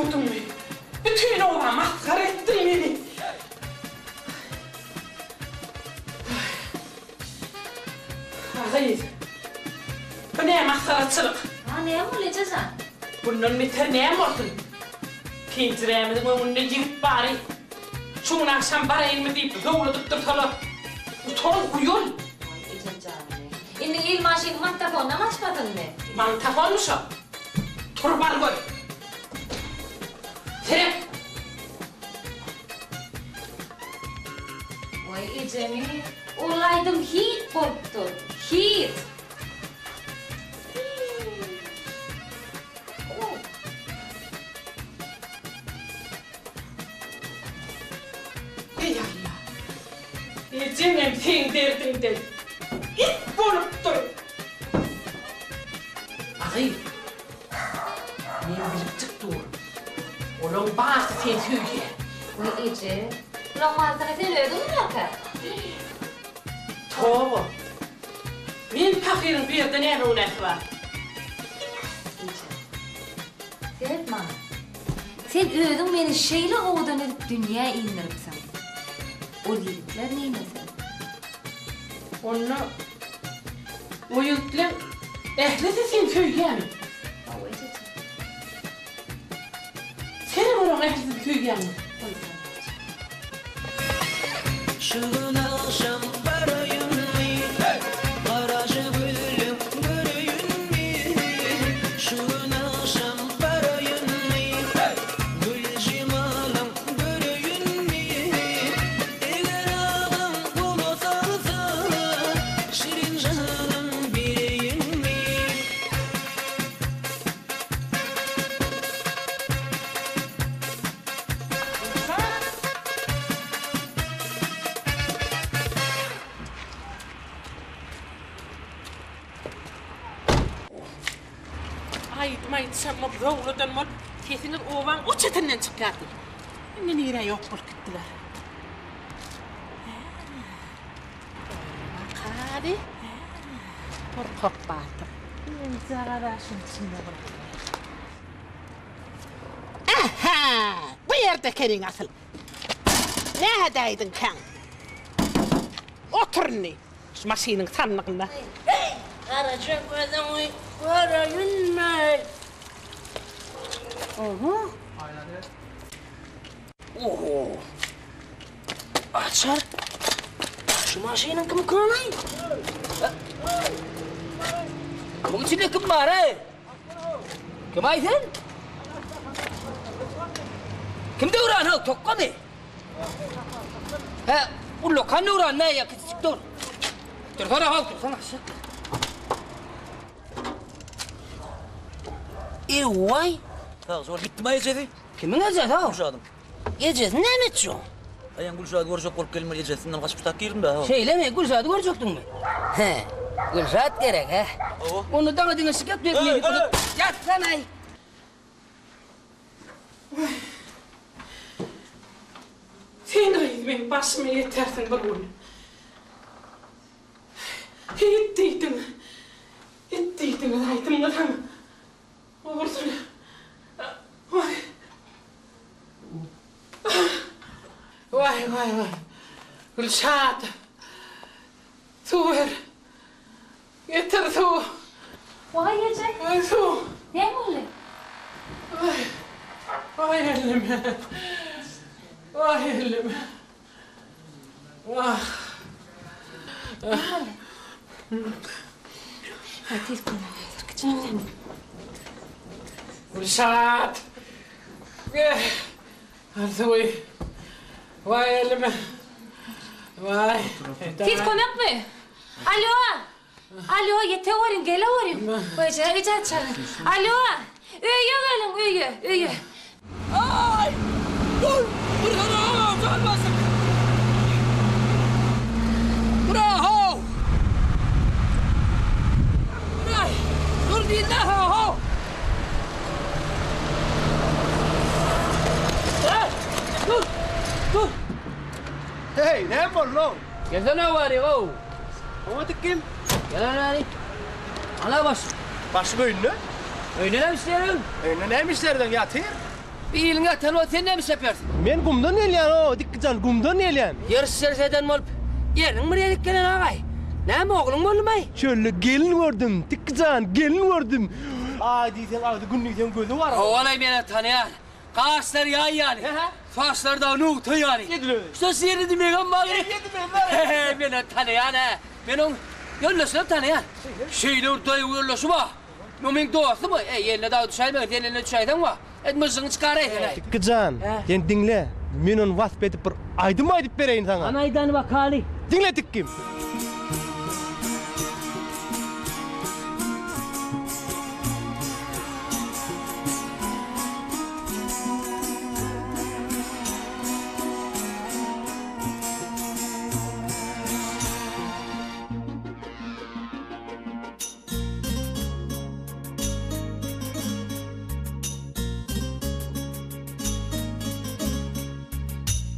Duýmadyňmy? Bütin oba masgara etdiň meni. A gyz, bu nä masgaraçylyk? A näme boldy, eje jan? Bundan beter näme bolsun? Penjirämiziň öňünde ýigit bary. Şu gün agşam baraýynmy diýip zowladyp dursalar. Utan, uýal! Waý, ejem janymy. Indi il maşyny mantafonam açmasynmy? Mantafonmy şo? Tur bar gör. Seret! Waý ejemi, ol aýdym hit bolupdyr, hit! Eý Alla! Ejemem seň derdiňden it bolupdyr. Agy, men bilipjik durun. Olaň barsy seni söýýär. Waý eje, bulaň barsyna sen özüň günäkär. Toba! Men pahyryň bu ýerde näme günäsi bar? Eje, seret maňa. Sen özüň meni şeýle owadan edip dünýä indiripsiň. Ol ýigitler neýlesin? Onda o ýigitleň ählisi seni söýýärmi? Hawa, ejejan. Senem olaň ählisini söýýäňmi? Goýsana, eje. Şu gün agşam baraýynmy, Garaja gözleň göreýinmi? Şu gün agşam baraýynmy, Gül jemalyň göreýinmi? Eger agam gola salsa, Şirin janym bereýinmi? Aýdym aýdyşan bolup zowladan bolup sesiňiz obaň o çetinden çykýardy. Indi nirä ýok bolup gitdiler. Bakaly. Gorkak batyr. Ýeňjagaza şuň içinde bir. Ähä! Bu ýerde ekeniň asyl. Nädäýdiňkäň? Otur indi şu maşynyň sandygynda. Heý, garaja gözüňi göreýinmi? Oho. Oho. Açar. Şu maşynyň kimikany? Muň içinde kim bar, ey? Kim aý sen? Kim döwran ho, tokgamy? He, ullakan döwran ne ýa kiçijik döwran? Dursana ho, dursana. Ewaý! Sag bol, gitdimi ejesi? Kimiň ejesi ho? Gülşadyň. Ejesi näme etdi şoň? Aýam Gülşady görjek bolup geldim, ejesinden gaçyp tak girdim-dä. Şeýlemi? Gülşady görjekdiňmi? He, Gülşat gerek, hä? Hawa. Onda daňa diňe şykat berip Eý, eý! Ýatsana-aý! Waý. Sen gyz meň başyma ýetersiň bir gün. It diýdiň. It diýdiňiz aýdymyňyzam. Ogursyny. Waý. Waý, waý, waý. Gülşat. Suw ber. Getir suw. Waý, eje. Waý, suw. Näme boldy? Waý. Waý, ellime. Waý, ellime. Wah. Näme boldy? Waý, tiz kömek häzir kiçijik. Gülşat. Al suwy. Waý elime. Waý. Tiz kömekmi? Alo! Alo, ýeteweriň, geleweriň. Eje, eje çagyr. Alo! Öýe geliň, öýe, öýe. Aý! Dur! Dursana, jan başyk! Dur-a-how! Dur-aý! Dur diýdim-dä-how! Dur! Dur! Dur! Heý, näme boldy-ow? Gelsene bärik-ow! Oňa kim? Gel bärik. Ana başlyk. Başlyk öýünde? Öýünde näme işleýär öň? Öýünde näme işlerden ýatyr? Bir iliň ýatany bolsa sen näme işläp ýörsüň? Men gumdan gelýän-ow, Dikgijan, gumdan gelýän. Ýeriş-ýeriş eden bolup, ýeriniň bir ýerik gelen agaý. Näme, ogluň boldumaý? Çölde gelin gördüm, Dikgijan, gelin gördüm. Aý diýseň agzy, gün diýseň gözi bar. Howalaý men-ä tanaýan. Gaşlary ýaý ýaly, saçlary dagy nugta ýaly. Şo şirini diýmegem bar gerek. He-he, men ony tanaýan-ä. Men oň ýoldaşynam tanaýan. Şeýle bir daýaw ýoldaşy bar. O meň dostum. Eý, eline dagy düşäýmegin, sen eline düşäýseň bar. Et myžžygyňy çykaraý sen-äý. Dikgi jan, sen diňle, men ony wasp edip bir aýdym aýdyp bereýin saňa. Hany aýdany bakaly. Diňle Dikgim.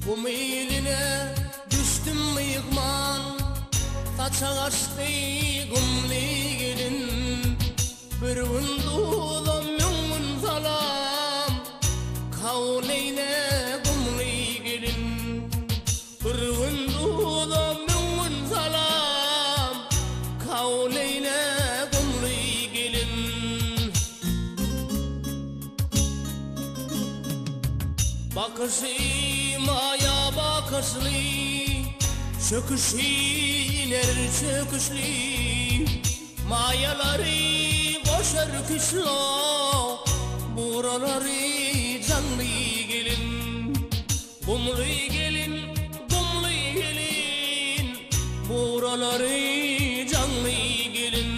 Gum iline düşdüm myhman, Saçak açdy gumly gelin. Bir gün duzam, müň gün salam, Kabul eýle gumly gelin. Bir gün duzam, müň gün salam, Kabul eýle gumly gelin. Bakyşy maýa bakyşly, Çöküşi iner çöküşli. Maýalary goşar küşlo, Buralary janly gelin. Gumly gelin, gumly gelin, Buralary janly gelin.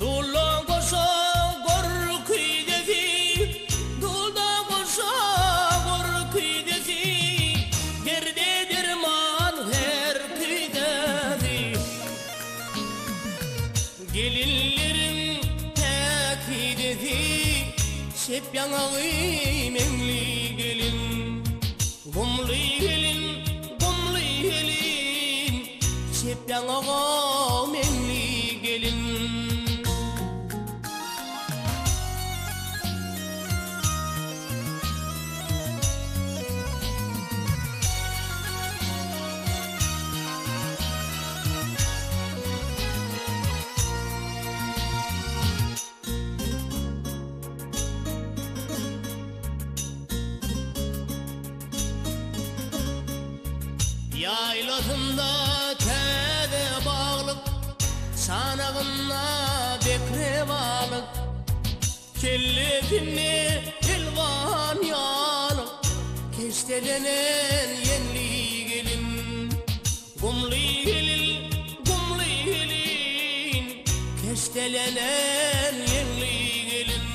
Dulda goşa gorküýzesi, Dulda goşa gorküýzesi, Derde derman her küýzesi. Gelinleriň päkizesi, Çep ýaňagy meňli gelin. Gumly gelin, gumly gelin, Çep ýaňaga meňli gelin. Ýaýlasynda täze baglyk, Çanagynda bekre balyk, Kellesinde elwan ýalyk, Keşdelenen ýeňli gelin. Gumly gelin, gumly gelin, Keşdelenen ýeňli gelin.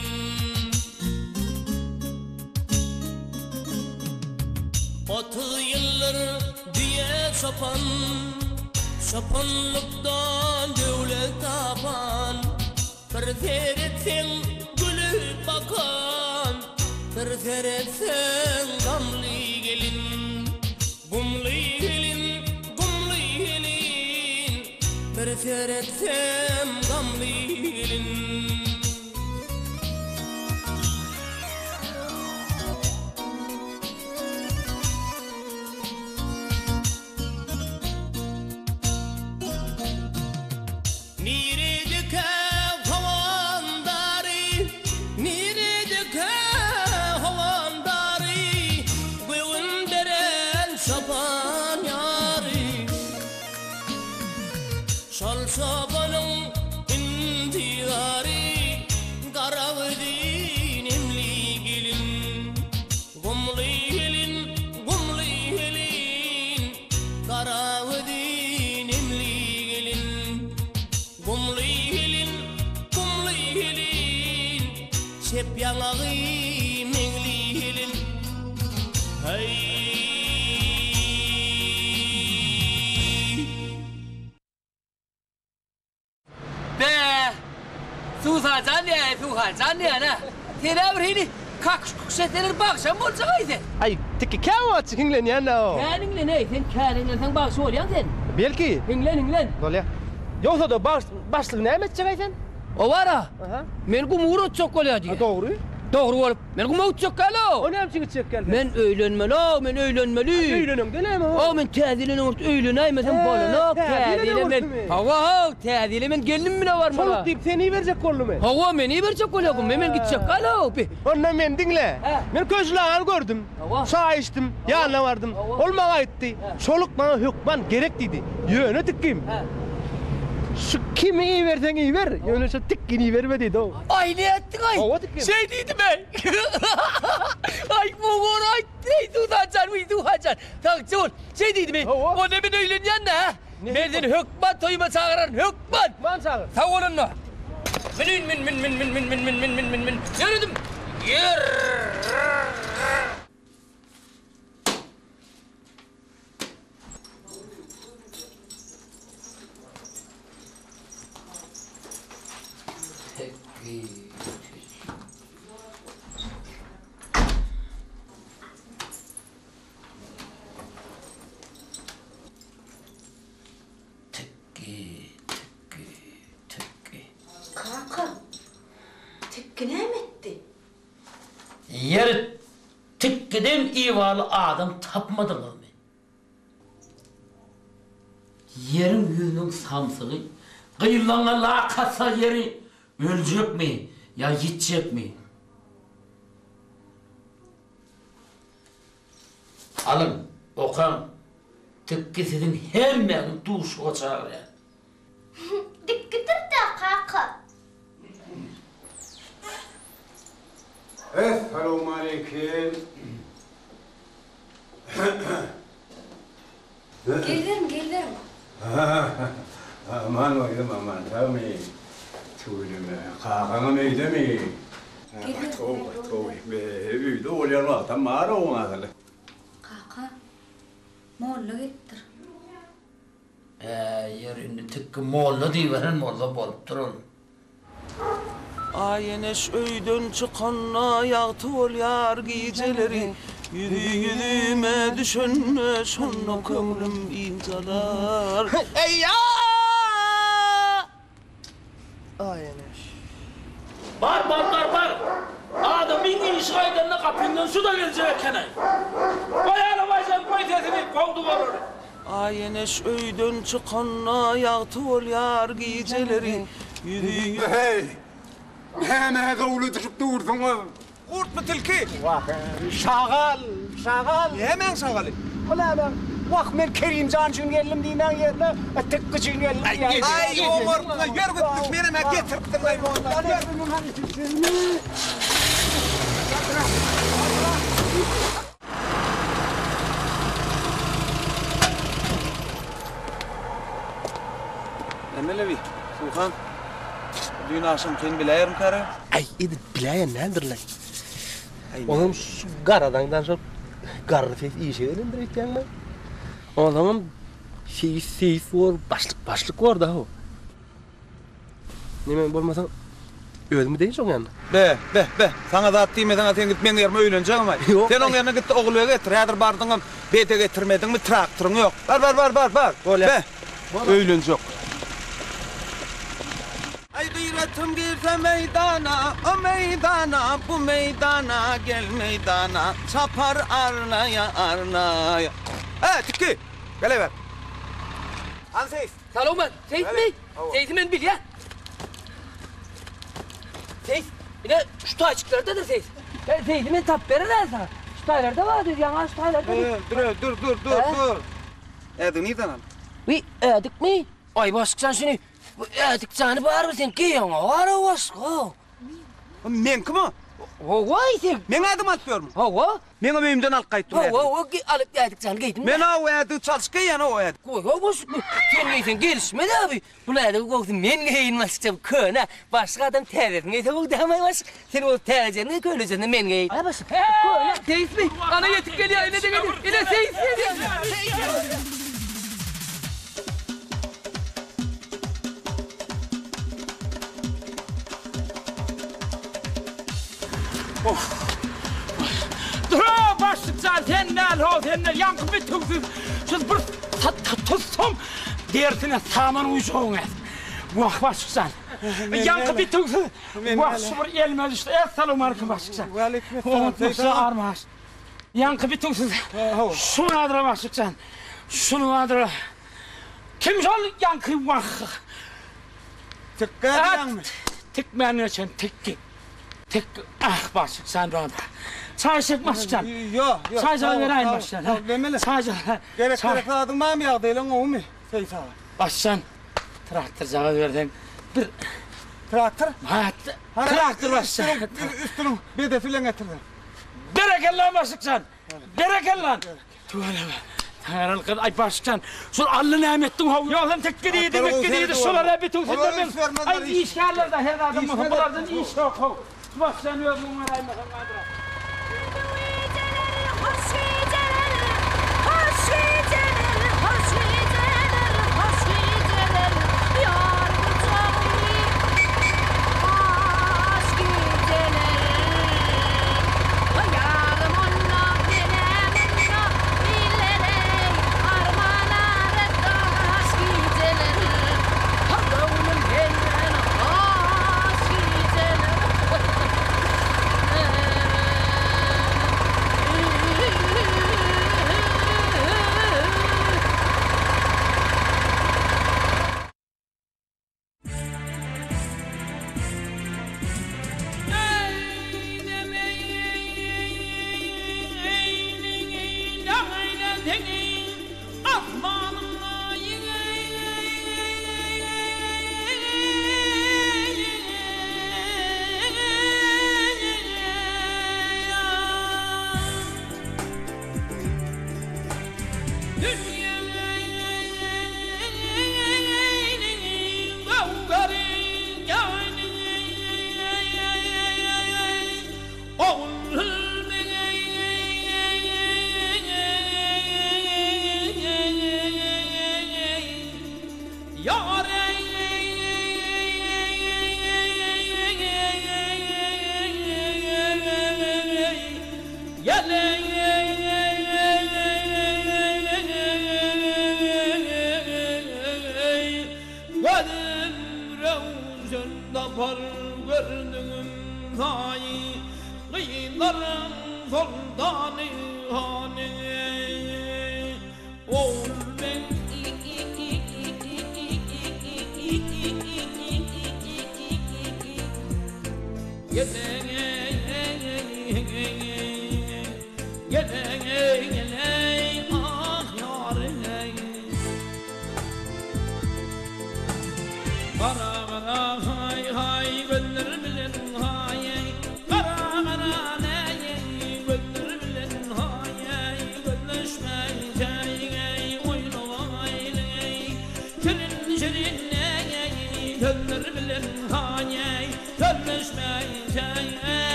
30 ýyldyr düýe çopan, Çopanlykdan döwlet tapan. Bir seretseň gülüp bakan, Bir seretseň gamly gelin. Gumly gelin, gumly gelin, Bir seretsem gamly gelin. Niredekä howandary, Niredekä howandary, Göwün beren çopan ýary. Şol çopanyň intizary, Gara gözi nemli gelin. Gumly gelin, gumly gelin, Gara gözi nemli gelin. Gumly gelin, gumly gelin, Çep ýaňagy meňli gelin. Heý! Be! Suwsajan diýýä, Suwhanjan diýýän-ä. Sen-ä bir hili Kakyş-kukuş etseler bagşam boljak-aý sen. Aý, Tikgi käwagtjyk hiňlenýän-dä o. Kän hiňlen-eý, sen kän hiňlenseň bagşy bolýaň sen. Belki. Hiňlen, hiňlen. Bolýa. Ýogsa-da başlygy näme etjek-aý sen? O bar-a. Men guma ugratjak bolýa diýýä. Dogry. Dogry bolup, men guma gitjek däl-ow. O näme üçin gitjek däl sen? Men öýlenmeli-ow, men öýlenmeli. Öýleneňde näme o? Ow, men täze ýyl öňürti öýlenäýmesem bolanok. Täze ýyla men. Hawa-how, täze ýyla men gelnim bile barmaly. Çoluk diýip seni iberjek boldumy? Hawa, meni iberjek bolýa guma, men gitjek däl-ow. Bi. Onda meni diňle. Men Köşli agany gördüm. Çaý içdim, ýanyna bardym. Ol maňa aýtdy, Çoluk maňa hökman gerek diýdi. Ýöne tikgim. Şu kimi iberseň iber, ýöne şu tikgini iberme diýdi-ow. Aý, nätdiň-aý? Hawa, tikgim. Şeý diýdimi? Aý, oňar aýtdy, eý, Suwsan jan, wiý, Suwhan jan. Sagja bol. Şeý diýdimi? Hawa. Onda men öýlenýän-dä, hä? Men seni hökman toýuma çagyraryn, hökman! Hökman çagyr. Sag bol onda. Mün, mün, mün, mün, mün, mün, mün, mün, mün, mün, mün, mün. Ýöredim. Ýör. Tikgi, tikgi, tikgi. Kaka, tikgi näme etdi? Ýeri tikgiden ibaly adam tapmadyňyzmy? Ýeriň ýüzüniň samsygy gyýylanda lak atsa ýeri öljekmi ýa ýitjekmi? Alyň, okaň, Tikgi siziň hemmäňizi duşuga çagyrýar. Dikgidir-dä, kaka. Essalawmaleýkim. Geliberiň, geliberiň. Aman gyzym, aman, sagmy? Tüweleme, kakaňam öýdemi? Gaty gowy, gaty gowy. Öýde bolýan wagtam bar-ow asyl. Kaka, molla gelipdir. Ä, ýeri indi tikgi molla diýiberen bolsa bolupdyr ol. Aý eneş öýden çykanda ýagty bolýar gijeleri Ýüzi ýüzüme düşende şonda köňlüm ynjalar. Aý eneş. Bar bar bar bar. Adamyň işi gaýdanda gapyňdan şu-da geljek eken-aý. Goý alabaý sen goý sesini, kowduk olary. Aý eneş öýden çykanda ýagty bolýar gijeleri Ýüzi Heý! Nämä zowladyşyp dursuňyz? Gurtmy tilki? Wah, şagal, şagal. Nämäň şagaly? O näme? Wah, men Kerimjan üçin geldim diýmäň ýerine, Tikgi üçin geldim diýýäň. Aý, oňartma, ýör gitdik, menem-ä getiripdim-aý onda. Näme-le bi, Suhan? Düýn agşamkyny biläýerin-käre? Aý, edil biläýen däldir-le. Onam şu garadaňdan şol garry seýis işe gelendir öýtýäňmi? Onsoňam seýis seýis bor, başlyk başlyk bor-da ho. Neme bolmasa özüm gideýin şoň ýanyna. Be, be, be, saňa zat diýmeseň-ä sen git meň ýerime öýlenjegem-aý. Ýok. Sen oň ýerine git-de Ogulbegi getir. Häzir bardyňam bede getirmediňmi, traktoryň ýok. Bar, bar, bar, bar, bar. Bolýa. Be, öýlenjek. Aý gyratym girse meýdana, o meýdana, bu meýdana, gel meýdana, çapar arnaýa, arnaýa. Hä, Tikgi, geleber. Hany seýis? Salowman, seýismi? Seýsi men bilýän. Seýis, ine şu taýçyklardadyr seýis. Seýsi men tapyp bererin saňa. Şu taýlarda bardy, ýaňa şu taýlarda. Dur, dur, dur, dur, dur. Ädigi nirden aldyň? Wiý, ädikmi? Aý başykjan şuny bu ädik jany barmy sen geýeňok ara başga. Meňkimi? Hawa sen. Meň ädigimi alyp ýörmüň? Hawa. Meňem öýümden alyp gaýtdym ädigi. Hawa, alyp ädik jany geýdim. Men o ädigi çalşyp geýýän o ädigi. Goý ho başyk sen geýseň gelişmez abi. Bul ädigi gowsy men geýeýin başykja bu köne. Başga adam täzesini geýse gowy dämi başyk. Sen bolsa täzejesini geý könejesini men geýeýin. Hä başyk. Köne seýismi? Ana ýetip gelýär ine-de gelýär. Ine seýis gelýär. Of. ýaňky bitewsiz şu bir tutsam derisine saman guýjagyň äs. Wah başlyk jan. Ýaňky bitewsiz wah şu bir elime düşdi. Essalawmalikim başlyk jan. Waleýkim essalam. Armaş. Ýaňky bitewsiz şu bardyr başlyk jan. Şuny bardyr. Kim şol ýaňky wah. Tikgä diýýäňmi? Tikmän geçen tikgi. Tik ah başlyk jan bana. Çaý içjek başlyk jan. Ýok, ýok. Çaý jaý beräýin başlyk jan. Nemele? Çaý jaý. Gerek gerek zadyň barmy ýagdaýlaň gowumy? Seýis aga. Başlyk jan traktor jagaz berseň bir Traktor? Ha, traktor başlyk jan. Üstüniň bedesi bilen getirdim. Berekella başlyk jan. Berekella. Tüweleme. Taňryl gyz, aý başlyk jan. Şol Alla näme etdiň how? Ýogsam tekge diýdi, mekge diýdi, şolar-a bitiw sizler men. Aý işgärler-de her zadam bolsa bulardan iş ýok how. Şu başlyk jan özüň oňaraýmasaň bardyr. Hoş gijeler, hoş gijeler, hoş gijeler, hoş gijeler, ýar gujagy, hoş gijeler. Ýarym onda, menem onda, illereý, arman arada, hoş gijeler, göwnüm senden, hoş gijeler.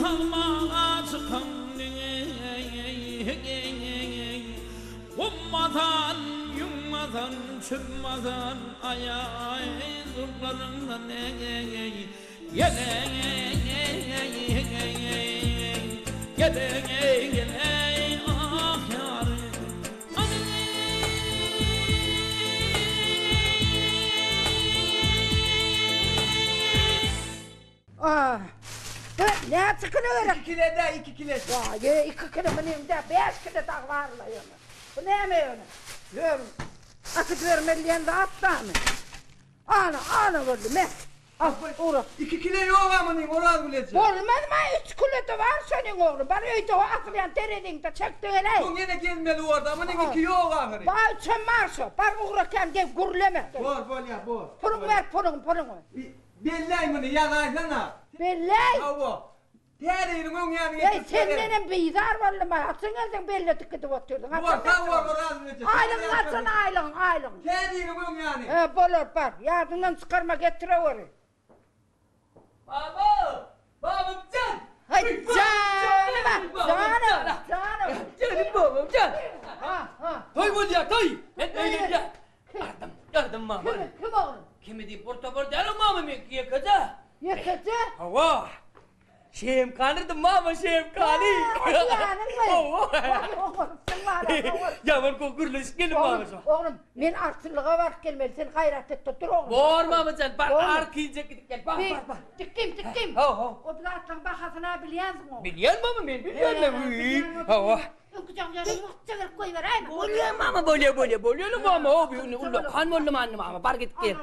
Salmaga çykan Gum basan, ýüň basan, çöp basan Aýaý zulplaryňdan Gel-eý-eý-eý-eý-eý-eý-eý ah ýarym Ah. Bu näçe kilo gerek? Iki kile-dä, iki kile. Waý, iki kilo munyň-da, bäş kilo dagy bar-la ýöne. Bu näme ýöne? Ýör, atyp bermeli diýen zat barmy? Ana, ana boldy, me. Al, ugra. Iki kile ýog-a munyň, Orazgül eje. Bolmazmy, üç kilo-da bar şonuň ogly. Bar öýde o asylýan tereziňde çek-de geläý. Soň ýene gezmeli borda, munyň iki ýok ahyry. Bar, üçem bar şo. Bar ugra kän gel, gürleme. Bor, bolýa, bor. Puluňy ber, puluňy, puluňy. Belläý muny, ýazaýsana. Belläý? Hawa. Täze ýylyň öň ýany Eý, getirip bererin. sendenem bizar boldum-aý. Haçan gelseň belledik gidip otyrdyň. Bor, sag bol, Orazgül eje. Aýlygyňy alsana, aýlygyňy, aýlygyňy. Täze ýylyň öň ýany. He, bolar, bar. Ýadyňdan çykarma, getireweri. Baba! Babam jan! Haý, janym-a, janym, janym. Janym babam jan! Ha, ha. Toý bolýar, toý! Men öýlenýän. Ardym, ardym mama. Kimi, kim oglum? Kimi diýip bir topar däl mama meňki ýekeje. Ýekeje? Hawa. Şemkanyrdym mama şemkany. Ýanyňmy? Hawa. Oňarsyň wala, oňar. Ýaman gowy gürleşip geldim mama şu. Oglum, men arçynlyga baryp gelmeli, sen gaýrat et-de dur oglum. Bor mamajan, bar arkaýynjak gidip gel, bar, bar, bar. Dikdim, dikdim. Hawa, hawa. O zatlaryň bahasyny-a bilýänsiň oglum. Bilýän mama men, bilýän. Hawa. Öňki jaňjary wagtça berip goýberäýme. Bolýa mama, bolýa, bolýa, bolýa mama, o bir ullakan boldy many mama, bar gidip gel.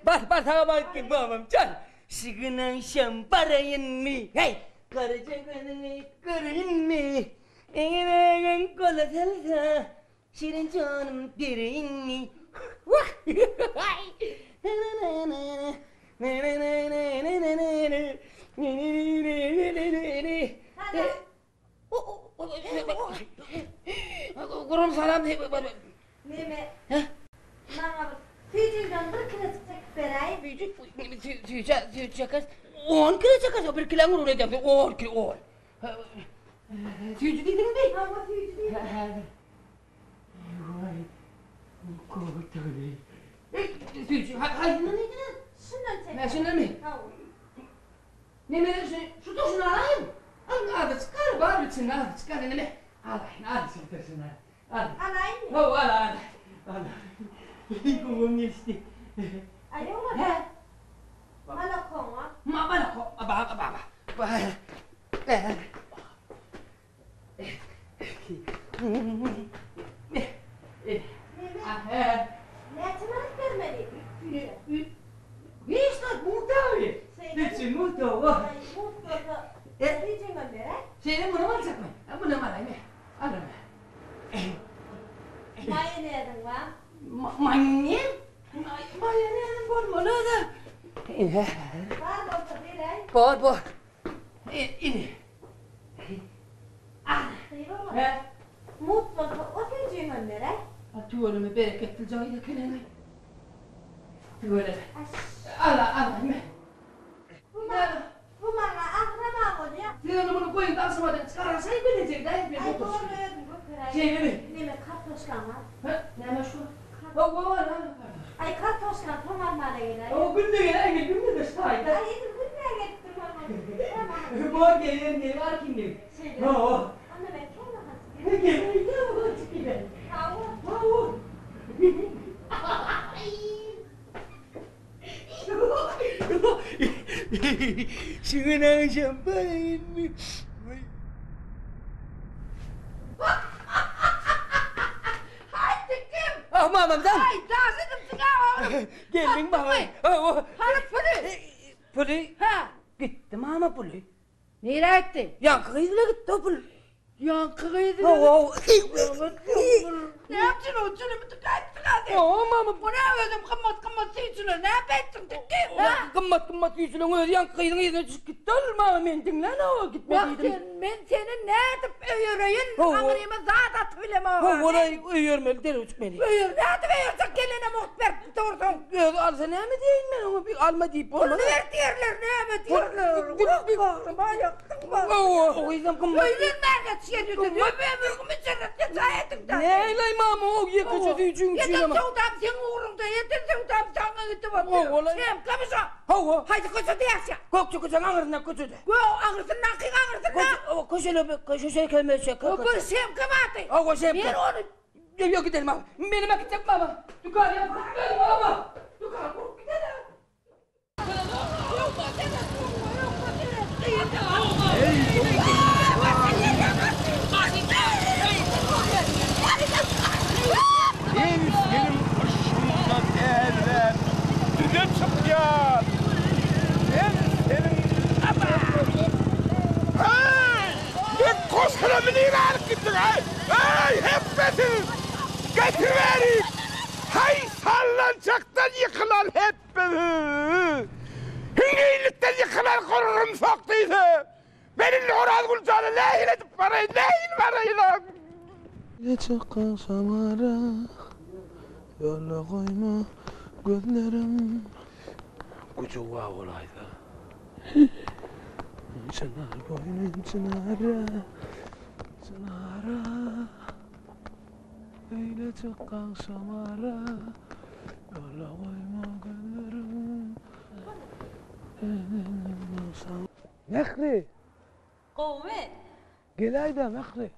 Bar, bar saňa bar gidip gel mamam, jan. Şu gün agşam baraýynmy, heý, garaja gözüňi göreýinmi? Eňemegiň gola salsa, şirin janym bereýinmi? Wah! Gurum salam. Neme? Maňa bir süýjüňden bir kilejik çekip beräý. Süýji, süýji, süýji çeker. On kile çeker, bir kileň urun edemde, on kile, on. Süýji diýdiňmi? Hawa, süýji diýdim. Waý, gowy Süýji, haýsyndan diýdiňiz? Şundan çek. Hä, şundanmy? Hawa. Neme şu şu durşuny alaýyn. Al azajyk gal bar içinde azajyk gal neme. Alaýyn azajyk durşuny al. Alaýynmy? Hawa al al. Al. Gowum geçdi. Aý oglum. Hä? Malakoňa. Ma malako ba ba ba. Ba. Neme? Näçe manat bermeli? Hiç zat mugt abi. Hiç mugt o. Aý mugt bolsa süýjüňem beräý. Şeýle munam aljakmy? Munam alaýmy? Alaryn. Maýoneziň bar? Maýonez? Maýoneziň bolmaly-da. Bar bolsa beräý. Bor, bor. Ine. Hä? Mugt bolsa o süýjüňem beräý. A tüweleme bereketli jaý eken-eý. Tüweleme. Al, al, me. Bu maňa, bu maňa agram-a bolýa. Siz onda muny goýuň agşamadan çykaraşaý bilejek-dä. Aý bor özüm göteräýin. Şeýlemi? Neme kartoşkaň-a? Hä, näme şu? Hawa, bar, bar. Aý kartoşkany soň almana geläý. Hawa, günde geläý, men günde-de şu taýda. Aý edil günde gelip durmaly. Bor, gel, gel, bar kimdir. Şeýle. Hawa. Onda men kämahal çykyp Gel, kämahal çykyp giderin. Sag bol. Sag bol. Şu gün agşam baraýynmy? Haý, kim? Ah, mamamdan. Haý, daş edipsiň-ä oglum. Geldiň mama. Hany puly? Puly? Hä. Gitdi mama puly. Nirä gitdi? Ýaňky gyz bilen gitdi o pul. Ýaňky gyz bilen? Hawa. Näme üçin o jülümi tükäýipsiň? etdiň-ä sen? Hawa, mama. Bu nä özem gymmat-gymmat süýjüler, näme etdiň tikgi, hä? Gymmat-gymmat süýjüleň özi ýaňky gyzyň yzyna düşüp gitdi ol, mama, meni diňlän-ow, gitme Wah, diýdim. sen, men seni nädip öýereýin, Hawa. aňryma zat atyp bilemok-a Hawa-da, men. öýermeli derewjik meni. Öýer, nädip öýerjek, gelene mugt berip dursuň. Özi alsa näme diýeýin men oňa, bir alma diýip bolmaz. Puluny ber diýerler, näme diýerler. Wah, bagryma ýakdyň, bagryma. Hawa, o gyzam gymmat. Öýlenmäge çen ýüzüni, ömrüňi jennetde jaý ediň-dä. Näleý mama, o ýekeje süýjüň üçinem. Eden söwdam seň ugruňda, eden söwdam saňa gidip otyr. Şemkamy şo? Hawa. Haýsy köçede ýaşaýaň? Gökje köçäň aňyrsyndaky köçede. Gö, aňyrsyndaky aňyrsynda. Köçede, köçe, köçe, O bir Şemka bardy. Hawa, Şemka. Ber ony. Ýok, ýok, gidelim mama. Menem äkitjek mama. Dükany ýapyp gideli mama. Dükany gurup gideli. Men seniň yşgyňdan dälläp düze çykýan. Men seniň Heý! Men goşgyny nirä alyp gitdiň-aý? Eý, hepbesiz! Getir bärik! Haý, sallançakdan ýykylan hepbesiz! Hiňňillikden ýykylan gurrumsak diýse, men indi Orazgül jana nähili edip baraýyn, nähili baraýyn-a? Geçip agşamara, Ýola goýma gözlerim. Güjüwa bolaýsa. Çynar boýnum çynara, Çynara. Öýle çyk agşamara, Ýola goýma gözlerim. Mähri! Gowumy? Geläý-dä, Mähri!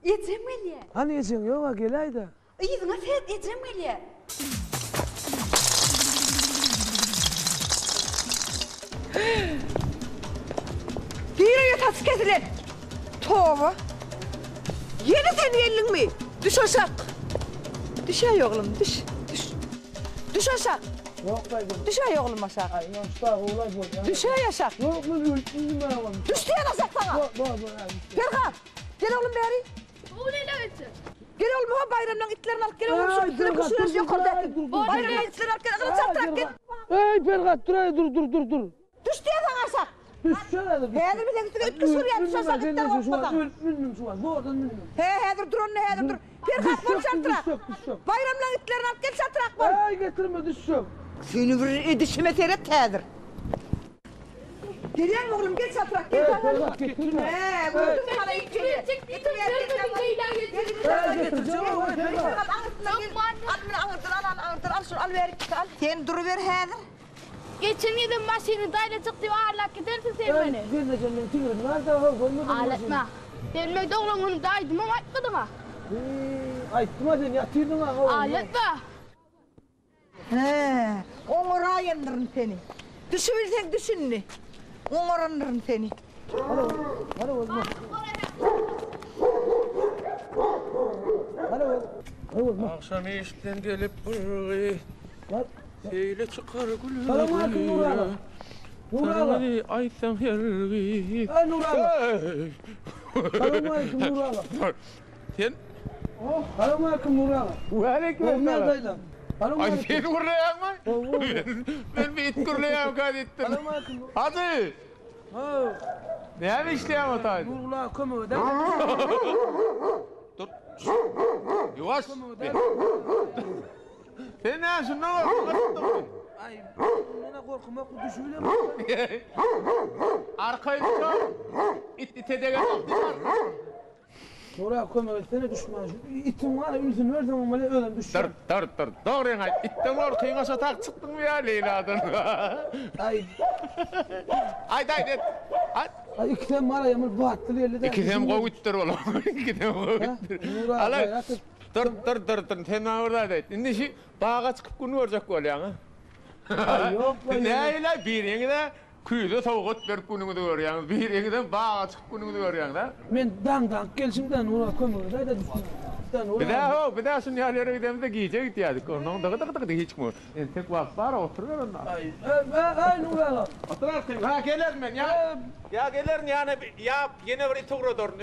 Ejem gelýär. Hany ejeň ýog-a, geläý-dä. Yzyňa seret, ejem gelýär. Gireye saçy kesilen. Toba. Ýene sen geldiňmi? Düş aşak. Düşäý oglum, düş, düş. Düş aşak. Ýok daýza. Düşäý oglum aşak. Aý, ýok, şu dagy gowlaý bolýar. Düşäý aşak. Ýok, men ölüp bildim agam. Düş diýen aşak saňa. Ýok, bor, bor, aý. Perhat, gel oglum bäri. Gel oglum, ho Baýramlaň itlerini alyp gel oglum, şu üstüne küşüreş ýokarda. Baýramlaň itlerini alyp gel, gylyç çaltrak gel. Eý, Perhat, dur-aý, dur, dur, dur, dur. Düş diýen saňa aşak. Düşsene häzir. Häzir men seň üstüňe it küşgürýän, düş aşak itden gorkmasaň. Ölüp mündüm şu wagt, zordan mündüm. He, häzir dur onda, häzir dur. Perhat bol çaltrak. Baýramlaň itlerini alyp gel çaltrak bol. Eý, getirme, düşjek. Seni bir edişime seret häzir. Gelýäňmi oglum, gel çaltrak gel. Eý, Perhat, getirme. He, gördüňmi hana it gelýär. Sen duruber häzir. Geçen gezek maşyny daýlajak diýip arlap gidersiň sen meni. Gelnejem meň tigrim bar-da, ho, görmediňmi maşyny? Aýlatma. Sen meň doglan günümde aýdymam aýtmadyň-a. Hiý, aýtdym-a sen ýatyrdyň-a, ho. Aýlatma. Hä, oňaraýandyryn seni. Düşübilseň düş indi. Oňarandyryn seni. Agşam işden gelip bir gyz Seýle çykar gül Salam aleýkum Nury aga. Nury aga. Syryňy aýtsaň hergiz. Eý Nury aga. Salam aleýkum Nury aga. Sen Salam aleýkum Nury aga. Waleýkim essalam. Aý sen gürleýäňmi? Men bir it gürleýärmikä diýipdim. Salam aleýkum. Hajy. Näme işleýäň o taýda? Nurgül aga kömek edäý. Dur. Ýuwaş. Sen näme şundan gorkmadyňmy? Aý, men-ä gorkmak düşübilem. Arkaýyn çal. It ite degenok diýip arkaýyn. Nura kömek etsene düşmän şu itiň bar ünsüni berseň oňa bile özem düşýär. Dur dur dur dogryňy aýt itden gorkyňa şo tak çykdyňmy ýa Leýladan. Aý. Aýt aýt et. Aýt. Aý ikisem bar aýam bir batly geldi-de. Ikisem gowy itdir olar. Ikisem gowy itdir. Nura gaýrat et. Dur dur dur dur sen maňa bir zat aýt. Indi şi baga çykyp gün görjek bolýaň a. Aý ýok Nähili biriňiz-ä Küýze sowgat berip günüňizi görýäňiz, biriňizem baga çykyp günüňizi görýäňiz-ä? Men daňdanky gelşimden Nura kömek edäý-dä düşdüm. Biz-ä how, biz-ä şuny ýaly ýere gidemizde gije gidýärdik. Onnoň dygy-dygy-dygy hiç kim Entek wagt bar-a, oturyber onda. Aý, aý, Nura aga. Otur arkaýyn. Ha, gelerin men. Ýa, ýa gelerin, ýa-da ýa ýene bir it ugradaryn.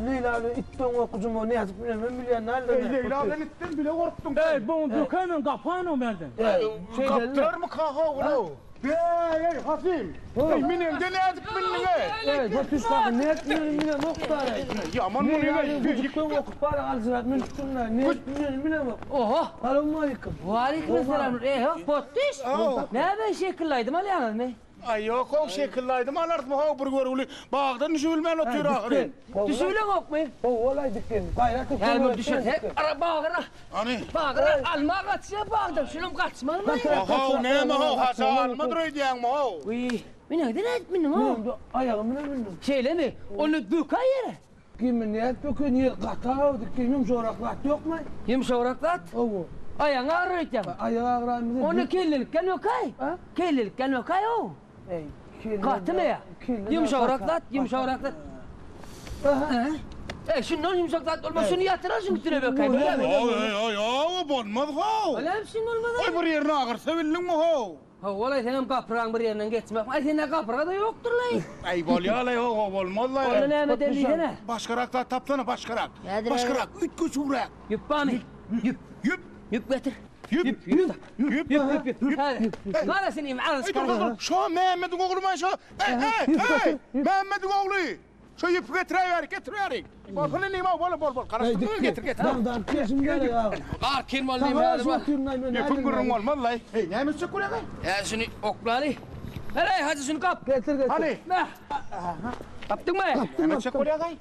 Leýla bilen itden gorkujym o nädip bilen men bilýän däldir. Eý Leýla bilen itden bile gorkduň. Eý bu bökeýmen gapan o merden. Gapdyrarmyka how Eý eý Hasym. Eý mineňde nädip mindiň eý. Eý götüş kaka nädip mineni bilemok da eý. Ýaman munyň eý. Güjükden gorkup bar aljyrap münüpdim da nädip mineni bilemok. Oho. Salowmaleýkim. Waleýkim essalam. Eý ho potdyş. Näme şekilli aýdym alýaňyzmy? Aý ýok how şekilli aýdym alarysmy how bir görgüli bagdan düşübilmän otyr ahyryn. Düşübileňokmy? Howwalaý dikgen gaýrat et. Häli bir düşer. Ara bagyra. Hany. Bagyra alma gaçýar bagdan şulam gaçmazmy? How näme how haça almadyr öýdýäňmi how? Wiý mineňde nädip mindiň how? Men aýagym bilen mindim. Şeýlemi? Onda bökäý ýere. Kim nädip bökeýin ýer gataw dikgen ýumşagrak zat ýokmy? Ýumşagrak zat? Hawa. Aýagyň agyrar öýtýäňmi? Aýak agyraýmyzy. Onda kellelikden bökäý. Kellelikden bökäý how. Eý, kelle. Gatymy ýa? Ýumşagrak zat, ýumşagrak zat. Eý, şundan ýumşak zat bolmaz, şuny ýatyrar şuň üstüne bökäý, bilýäňmi? Oý, oý, oý, bolmaz how. Ol näme üçin bolmaz? Oý, bir ýerini agyrsa bildiňmi how? Hawa-laý, seňem gapyraň bir ýerinden geçmek. Aý, sende gapyrga-da ýokdur-laý. Aý, bolýa-laý, how, bolmaz-laý. Onda näme edeli diýsene? Başgarak zat tapsana, başgarak. Başgarak, üýtgeşigräk. Ýüp barmy? Ýüp. Ýüp. Ýüp getir. Ýüp. Ýüp. Ýüp. Ýüp. Ýüp. Ýüp. Gara sen im agyz Dur, dur, dur. Şo Mämmediň ogly maý şo. Eý, eý, eý! Mämmediň ogly! Şo ýüpi getiräýbärik, getiräýbärik. Bolsun indi, bol, bol, bol. Garaşdyr, getir, getir. Dagdan keşim gerek aga. Arkin bol diýme häzir bol. Ýüpüň gürrüň bolmaz laý. Eý, näme etjek bolýaň-aý? Häzir şuny oklaly. Heleý, hajy şuny gap. Getir, getir. Hany? Mäh. Gapdyňmy? Näme etjek bolýaň-aý?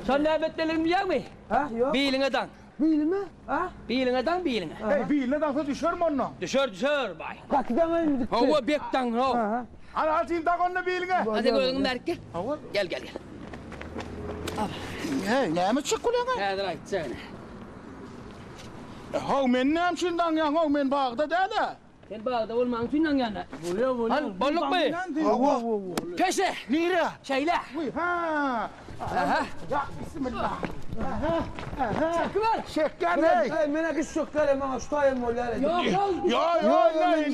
Şony näme etmelidigini bilýäňmi? Hä, ýok. Biliňe daň. Bilime? A? Biliňe daň, biliňe. Eý, biline daňsa düşermi onda? Düşer, düşer, baý. Gaty daňaýynmy dikdi? Hawa, bek daň, haw. Hany, hajym, dak onda biliňe. Hajy, gözüňi bärik gel. Hawa. Gel, gel, gel. Eý, näme etjek bolýaň-aý? Häzir aýtjak ine. Haw, meni näme üçin daňýaň, haw, men bagda däl-ä. Sen bagda bolmagyň üçin daňýan-da. Bolýa, bolýa. Hany, boldukmy? Hawa. Peşe! Nirä? Şeýle. Wiý, hä. Aha. Ýa, bismillah. Aha, aha. Çekiber. Çekýän, eý. Eý, men-ä gitjek däl, maňa şu taýam bolýar. Ýok, ýok. Ýok, ýok,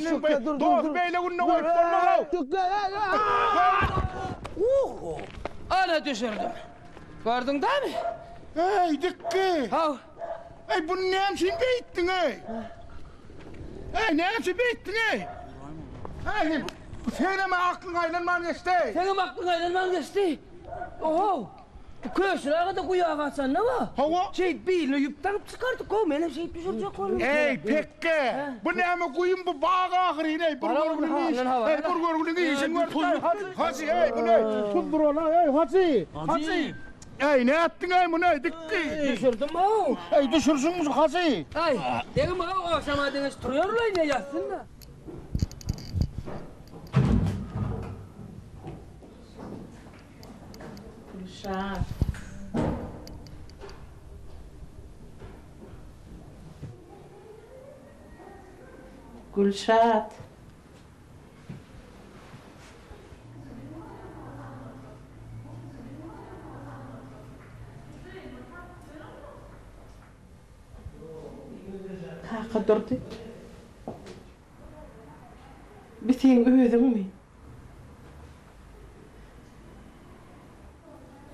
ýok, dost beýle günde goýup bolmaz-ow. Uh! Ana düşürdim. Gördüň dämi? Eý, Dikgi. Haw. Eý, buny näme üçin beýtdiň, eý? Eý, näme üçin beýtdiň, eý? Eý, seňem aklyň aýlanman geçdi, eý. Seňem aklyň aýlanman geçdi. Ohow! Bu Köşül aga-da guýa gaçanda ba. Hawa. Şeýdip biline ýüp daňyp çykardyk, how, menem şeýdip düşürjek boldum. Eý, pekge! Bu näme guýum, bu bag ahyryn, eý, bir görgüliň işi. Eý, bir görgüliň işini görüp, Hajy, eý, bu ne? Tuzdur ol, eý, Hajy! Hajy! Eý, nätdiň-eý muny, Dikgi? Düşürdim-ow. Eý, düşürşiňmi şu Hajy? Aý, degim-ow, agşama deňeç turýarlaý, ne ýatsyn-da. Gülşat. Gülşat. Kaka Durdy. Bi seň özüňmi?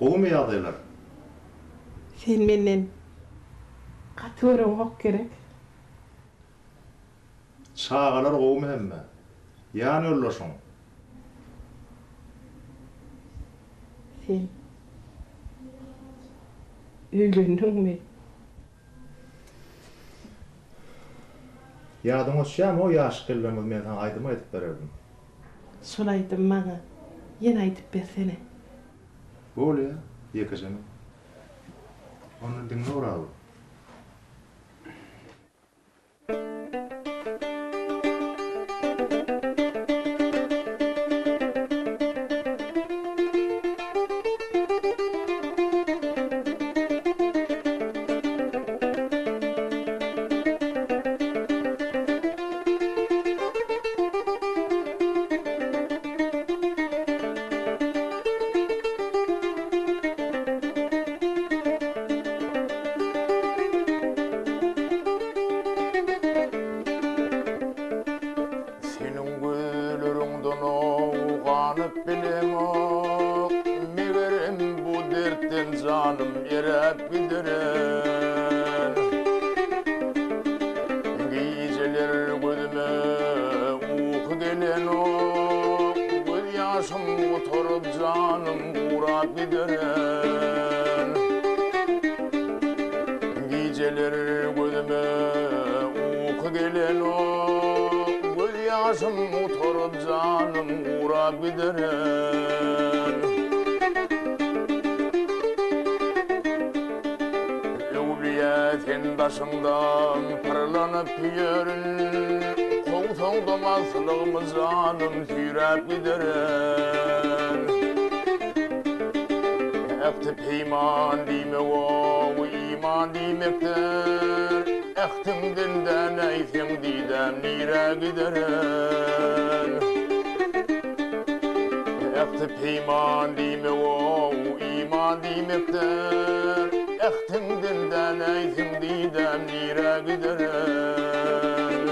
Gowumy ýagdaýlar? Sen menden gaty göreňok gerek. Çagalar gowumy hemme? Ýan ýoldaşyň? Sen öýlendiňmi? Ýadyňa düşýärmi o ýaşyk ýyllarymyz men saňa aýdym aýdyp bererdim. Şol aýdymy maňa ýene aýdyp bersene. Bolýa, ýekeje men. Onda diňle Orazy. eräp giderin. Gijeler gözüme uky gelenok, Gözýaşym gutaryp janym gurap giderin. Gijeler gözüme uky gelenok, Gözýaşym gutaryp janym gurap giderin. Öwlüýä sen daşyňdan pyrlanyp ýörün, Kowsaň-da maslygymy janym süýräp giderin. Ähti-peýman diýmek-ow, iman diýmekdir, Ähtiňden dänäýseň didäm nirä giderin. Ähti-peýman diýmek-ow, iman diýmekdir, Ähtiňden dänäýseň didäm nirä giderin.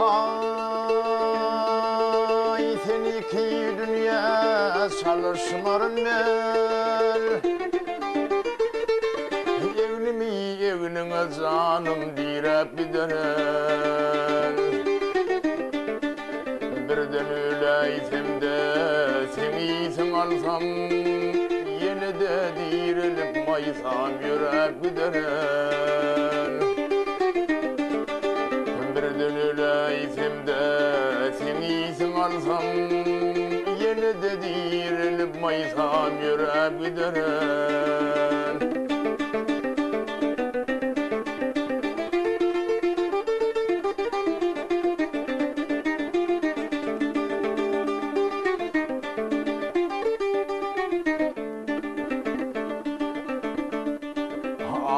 Aý, seniki dünýä çalyşmaryn men. Egnimi egniňe janym diräp giderin. Birden öläýsem-de, seň ysyň alsam, Ýene-de direlip maýsam ýöräp giderin. Birden öläýsem-de, seň ysyň alsam, Ýene-de direlip maýsam ýöräp giderin.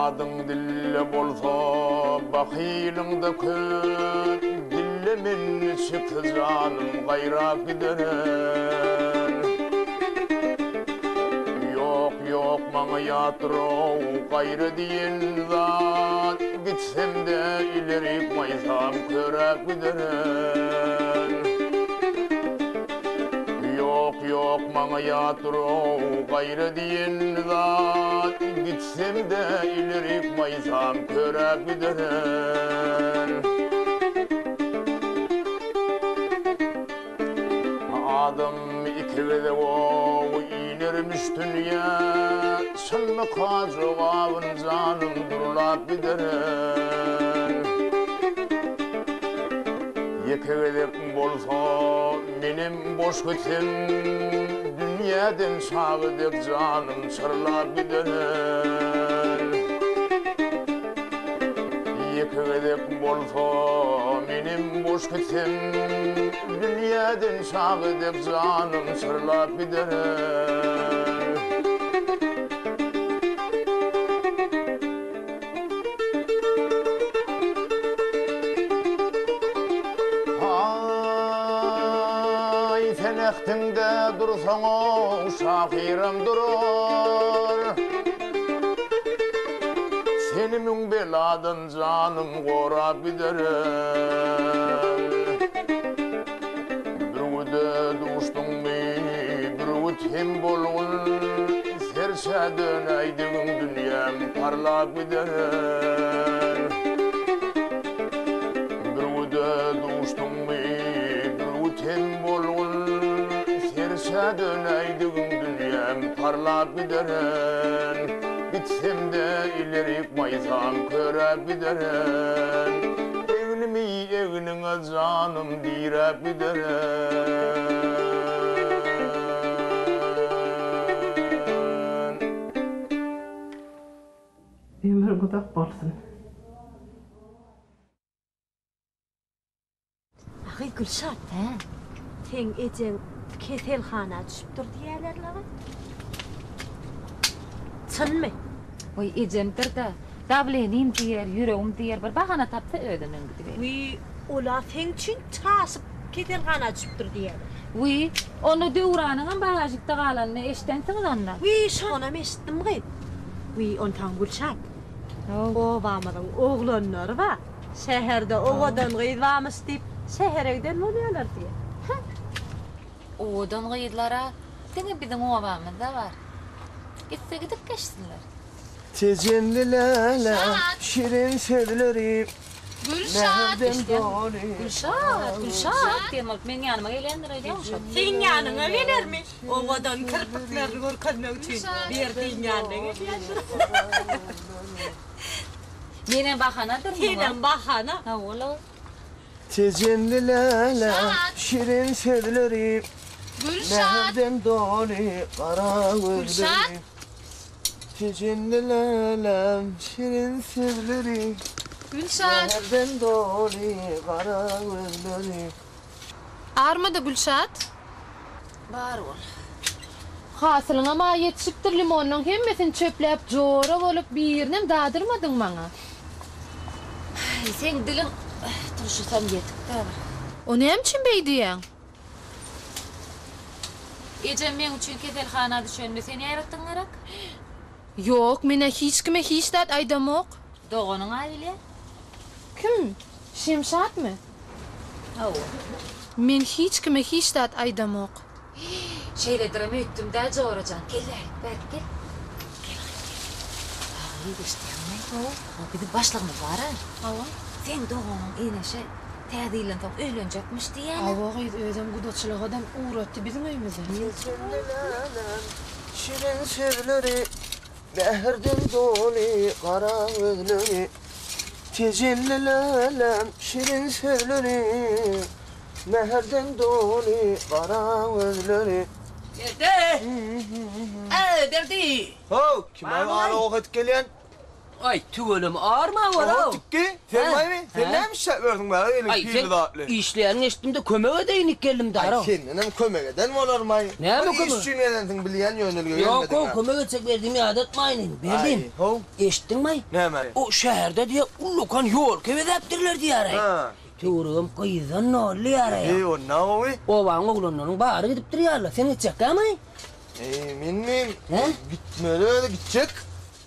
Adyň dille bolsa, bahylyňda köp, Dille men niçiksi janym gaýrap giderin. Ýok, ýok, maňa ýatdyr-ow gaýra diýen zat, Gitsem-de ilerik maýsam köräp giderin. Ýok, ýok, maňa ýatdyr-ow gaýra diýen zat, Gitsem-de ilerik maýsam köräp giderin. Adam iki gezek-ow inermiş dünýä, Çynmyka jogabyn janym durlap giderin. Ýeke gezek bolsa menem boş gitsem, Dünýäden çaga dek janym çyrlap giderin. Ýeke gezek bolsa menem boş gitsem, Dünýäden çaga dek janym çyrlap giderin. Aý, sen ähtiňde dursaň-ow, şahyram durar. Seni müň beladan janym gorap giderin. Bürgüde duşduňmy, bürgüt hem bolgun, Serçä dönäýdigiň dünýäm parlap gider. Bürgüde duşduňmy, bürgüt hem bolgun, Serçä dönäýdigiň dünýäm parlap gider. Gitsem-de ilerik maýsam köräp giderin. Egnimi egniňe janym diräp giderin. Ömrüň uzak bolsun. Agy Gülşat, hä? Seň ejeň keselhana düşüpdir diýýäler-le. Çynmy? Waý, ejemdir-dä. Dawlenim diýer, ýüregim diýer, bir bahana tapsa özünden gidiberýär. Wiý, ol-a seň üçin çaşyp keselhana düşüpdir diýýäler. Wiý, onda Döwranyňam bagažnikde galanyny eşidensiňiz onda? Wiý, şonam eşitdim gyz. Wiý, onsoň Gülşat, obamyzyň oglanlary bar. Şäherde owadan gyz barmyş diýip. Şähere giden bolýarlar diýýä. Hä. Owadan gyzlar-a diňe biziň obamyzda bar. Gitse gidip geçsinler. Tejenli läle, şirin sözleri, Gülşat! mähirden doly. Gülşat, Gülşat diýen bolup meň ýanyma gelýändir öýdýäňmi şol? Seň ýanyňa gelermi? Owadan kirpiklerini görkezmek üçin Berdiň ýanyna gelýändir. Menem bahanadyr muňa. Senem bahana. Hawa-la. Tejenli läle, şirin sözleri, Gülşat! Mähirden doly gara gözleri. Gülşat! Tejenli lälem, şirin sözleri, Gülşat! Mähirden doly gara gözleri. Armada Gülşat. Bar bol. Hasylyňam-a ýetişipdir limonyň hemmesini çöpläp jora bolup birinem dadyrmadyň maňa. Aý seň diliň turşusam ýetik-dä bir. O näme üçin beý diýýäň? Ejem meň üçin keselhana düşende sen ýaratdyň gerek? Ýok, men-ä hiç kime hiç zat aýdamok. Doganyň-a bilýär. Kim? Şemşatmy? Hawa. Men hiç kime hiç zat aýdamok. Şeýledirem öýtdüm-dä, jora jan. Gel bärik, bärik gel. Gel gyz, gel. Agy, eşidýäňmi? Hawa. Biziň başlygymyz bar-a. Hawa. Seň doganyň Eneşe täze ýyldan soň öýlenjekmiş diýýärler. Hawa gyz, özem gudaçylygadam ugratdy biziň öýümize. Şirin sözleri, mähirden doly gara gözleri, Tejenli lälem, şirin sözleri, mähirden doly gara gözleri. Berdi! Äý, Berdi! How, kim-aý ala ok edip gelýän? Aý, tüweleme, arma bor-ow. Oho, tikgi, sen baýmy? Sen näme işläp ýörsüň bäri eliň Aý, pili sen zatly? işleýäniňi eşitdim-de, kömek edeýin diýip geldim dara. Aý, sendenem kömek eden bolarmy-aý? Näme Bir kömek? iş üçin gelensiň bilýän, ýönelige gelmediň-ä. Ýok-ow, kömek etjek Berdimi ýadatmaýyn indi. Berdim. Aý, how. Eşitdiňmi-aý? Näme? O şäherde diýýär, ullakan ýolka bezäpdirler diýýär-aý. Hä. Töweregem gyzdan doly diýýär-aý. Eý, onda gowy. Obanyň oglanlarynyň bary gidipdir ýaly. Sen gitjekkämi-aý? Eý, menmi? Hä? Gitmeli özi, gitjek.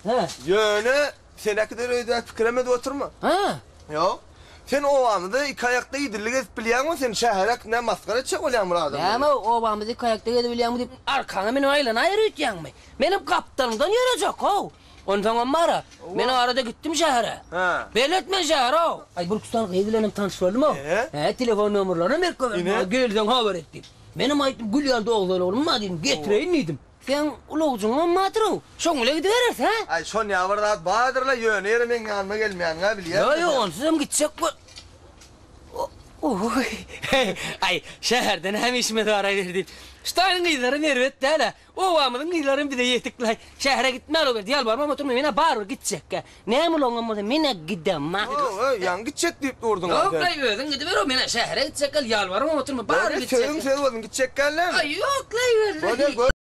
Hä. Ýöne seni äkider öýdäp pikirem edip oturma. Hä. Ýok. Sen obamyzda iki aýakda idillik edip bilýäňmi? Sen şähere äkitmän masgara etjek bolýaň bir adamlary. Näme, obamyzda iki aýakda gezip bilýäňmi diýip, arkaňa münüp aýlanaýar öýtýäňmi? Menem gapdalyňdan ýörejek, how. Onsoňam bar-a, men arada gitdim şähere. Hä. Belet men şähere-ow. Aý, bir iki sany gyz bilenem tanyş boldum-ow. Hä, telefon nomerlerinem berip goýberdim. Ine. Gelseň habar et diýip. Menem aýtdym, gül ýaly doglan oglum bar diýdim, getireýin diýdim. Seň ulagajyňam bardyr-ow. Şoň bilen gidibereris, hä? Aý, şonýa bir zat bardyr-la, ýöne ýere meň ýanyma gelmeýäniň-ä bilýän. Ýok, ýok, onsuzam gitjek bol. Oý, aý, şäherde näme işimiz bar-aý diýip. Şu taýyň gyzlaram erbet däl-ä. Obamyzyň gyzlaram bize ýetik-laý. Şähere gitmäli berdi, ýalbarmam oturma, men-ä barybir gitjek-ä. Näme ulagyňam bolsa, men-ä gidemok. Oý, ýaňy gitjek diýip durduň-a sen. Ýok-laý, özüň gidiber-ow, men-ä şähere gitjek-ä, ýalbarmam oturma, barybir gitjek. Sözüň söz bolsun, gitjekgä näme? Aý, ýok-laý, Bolýa, gör.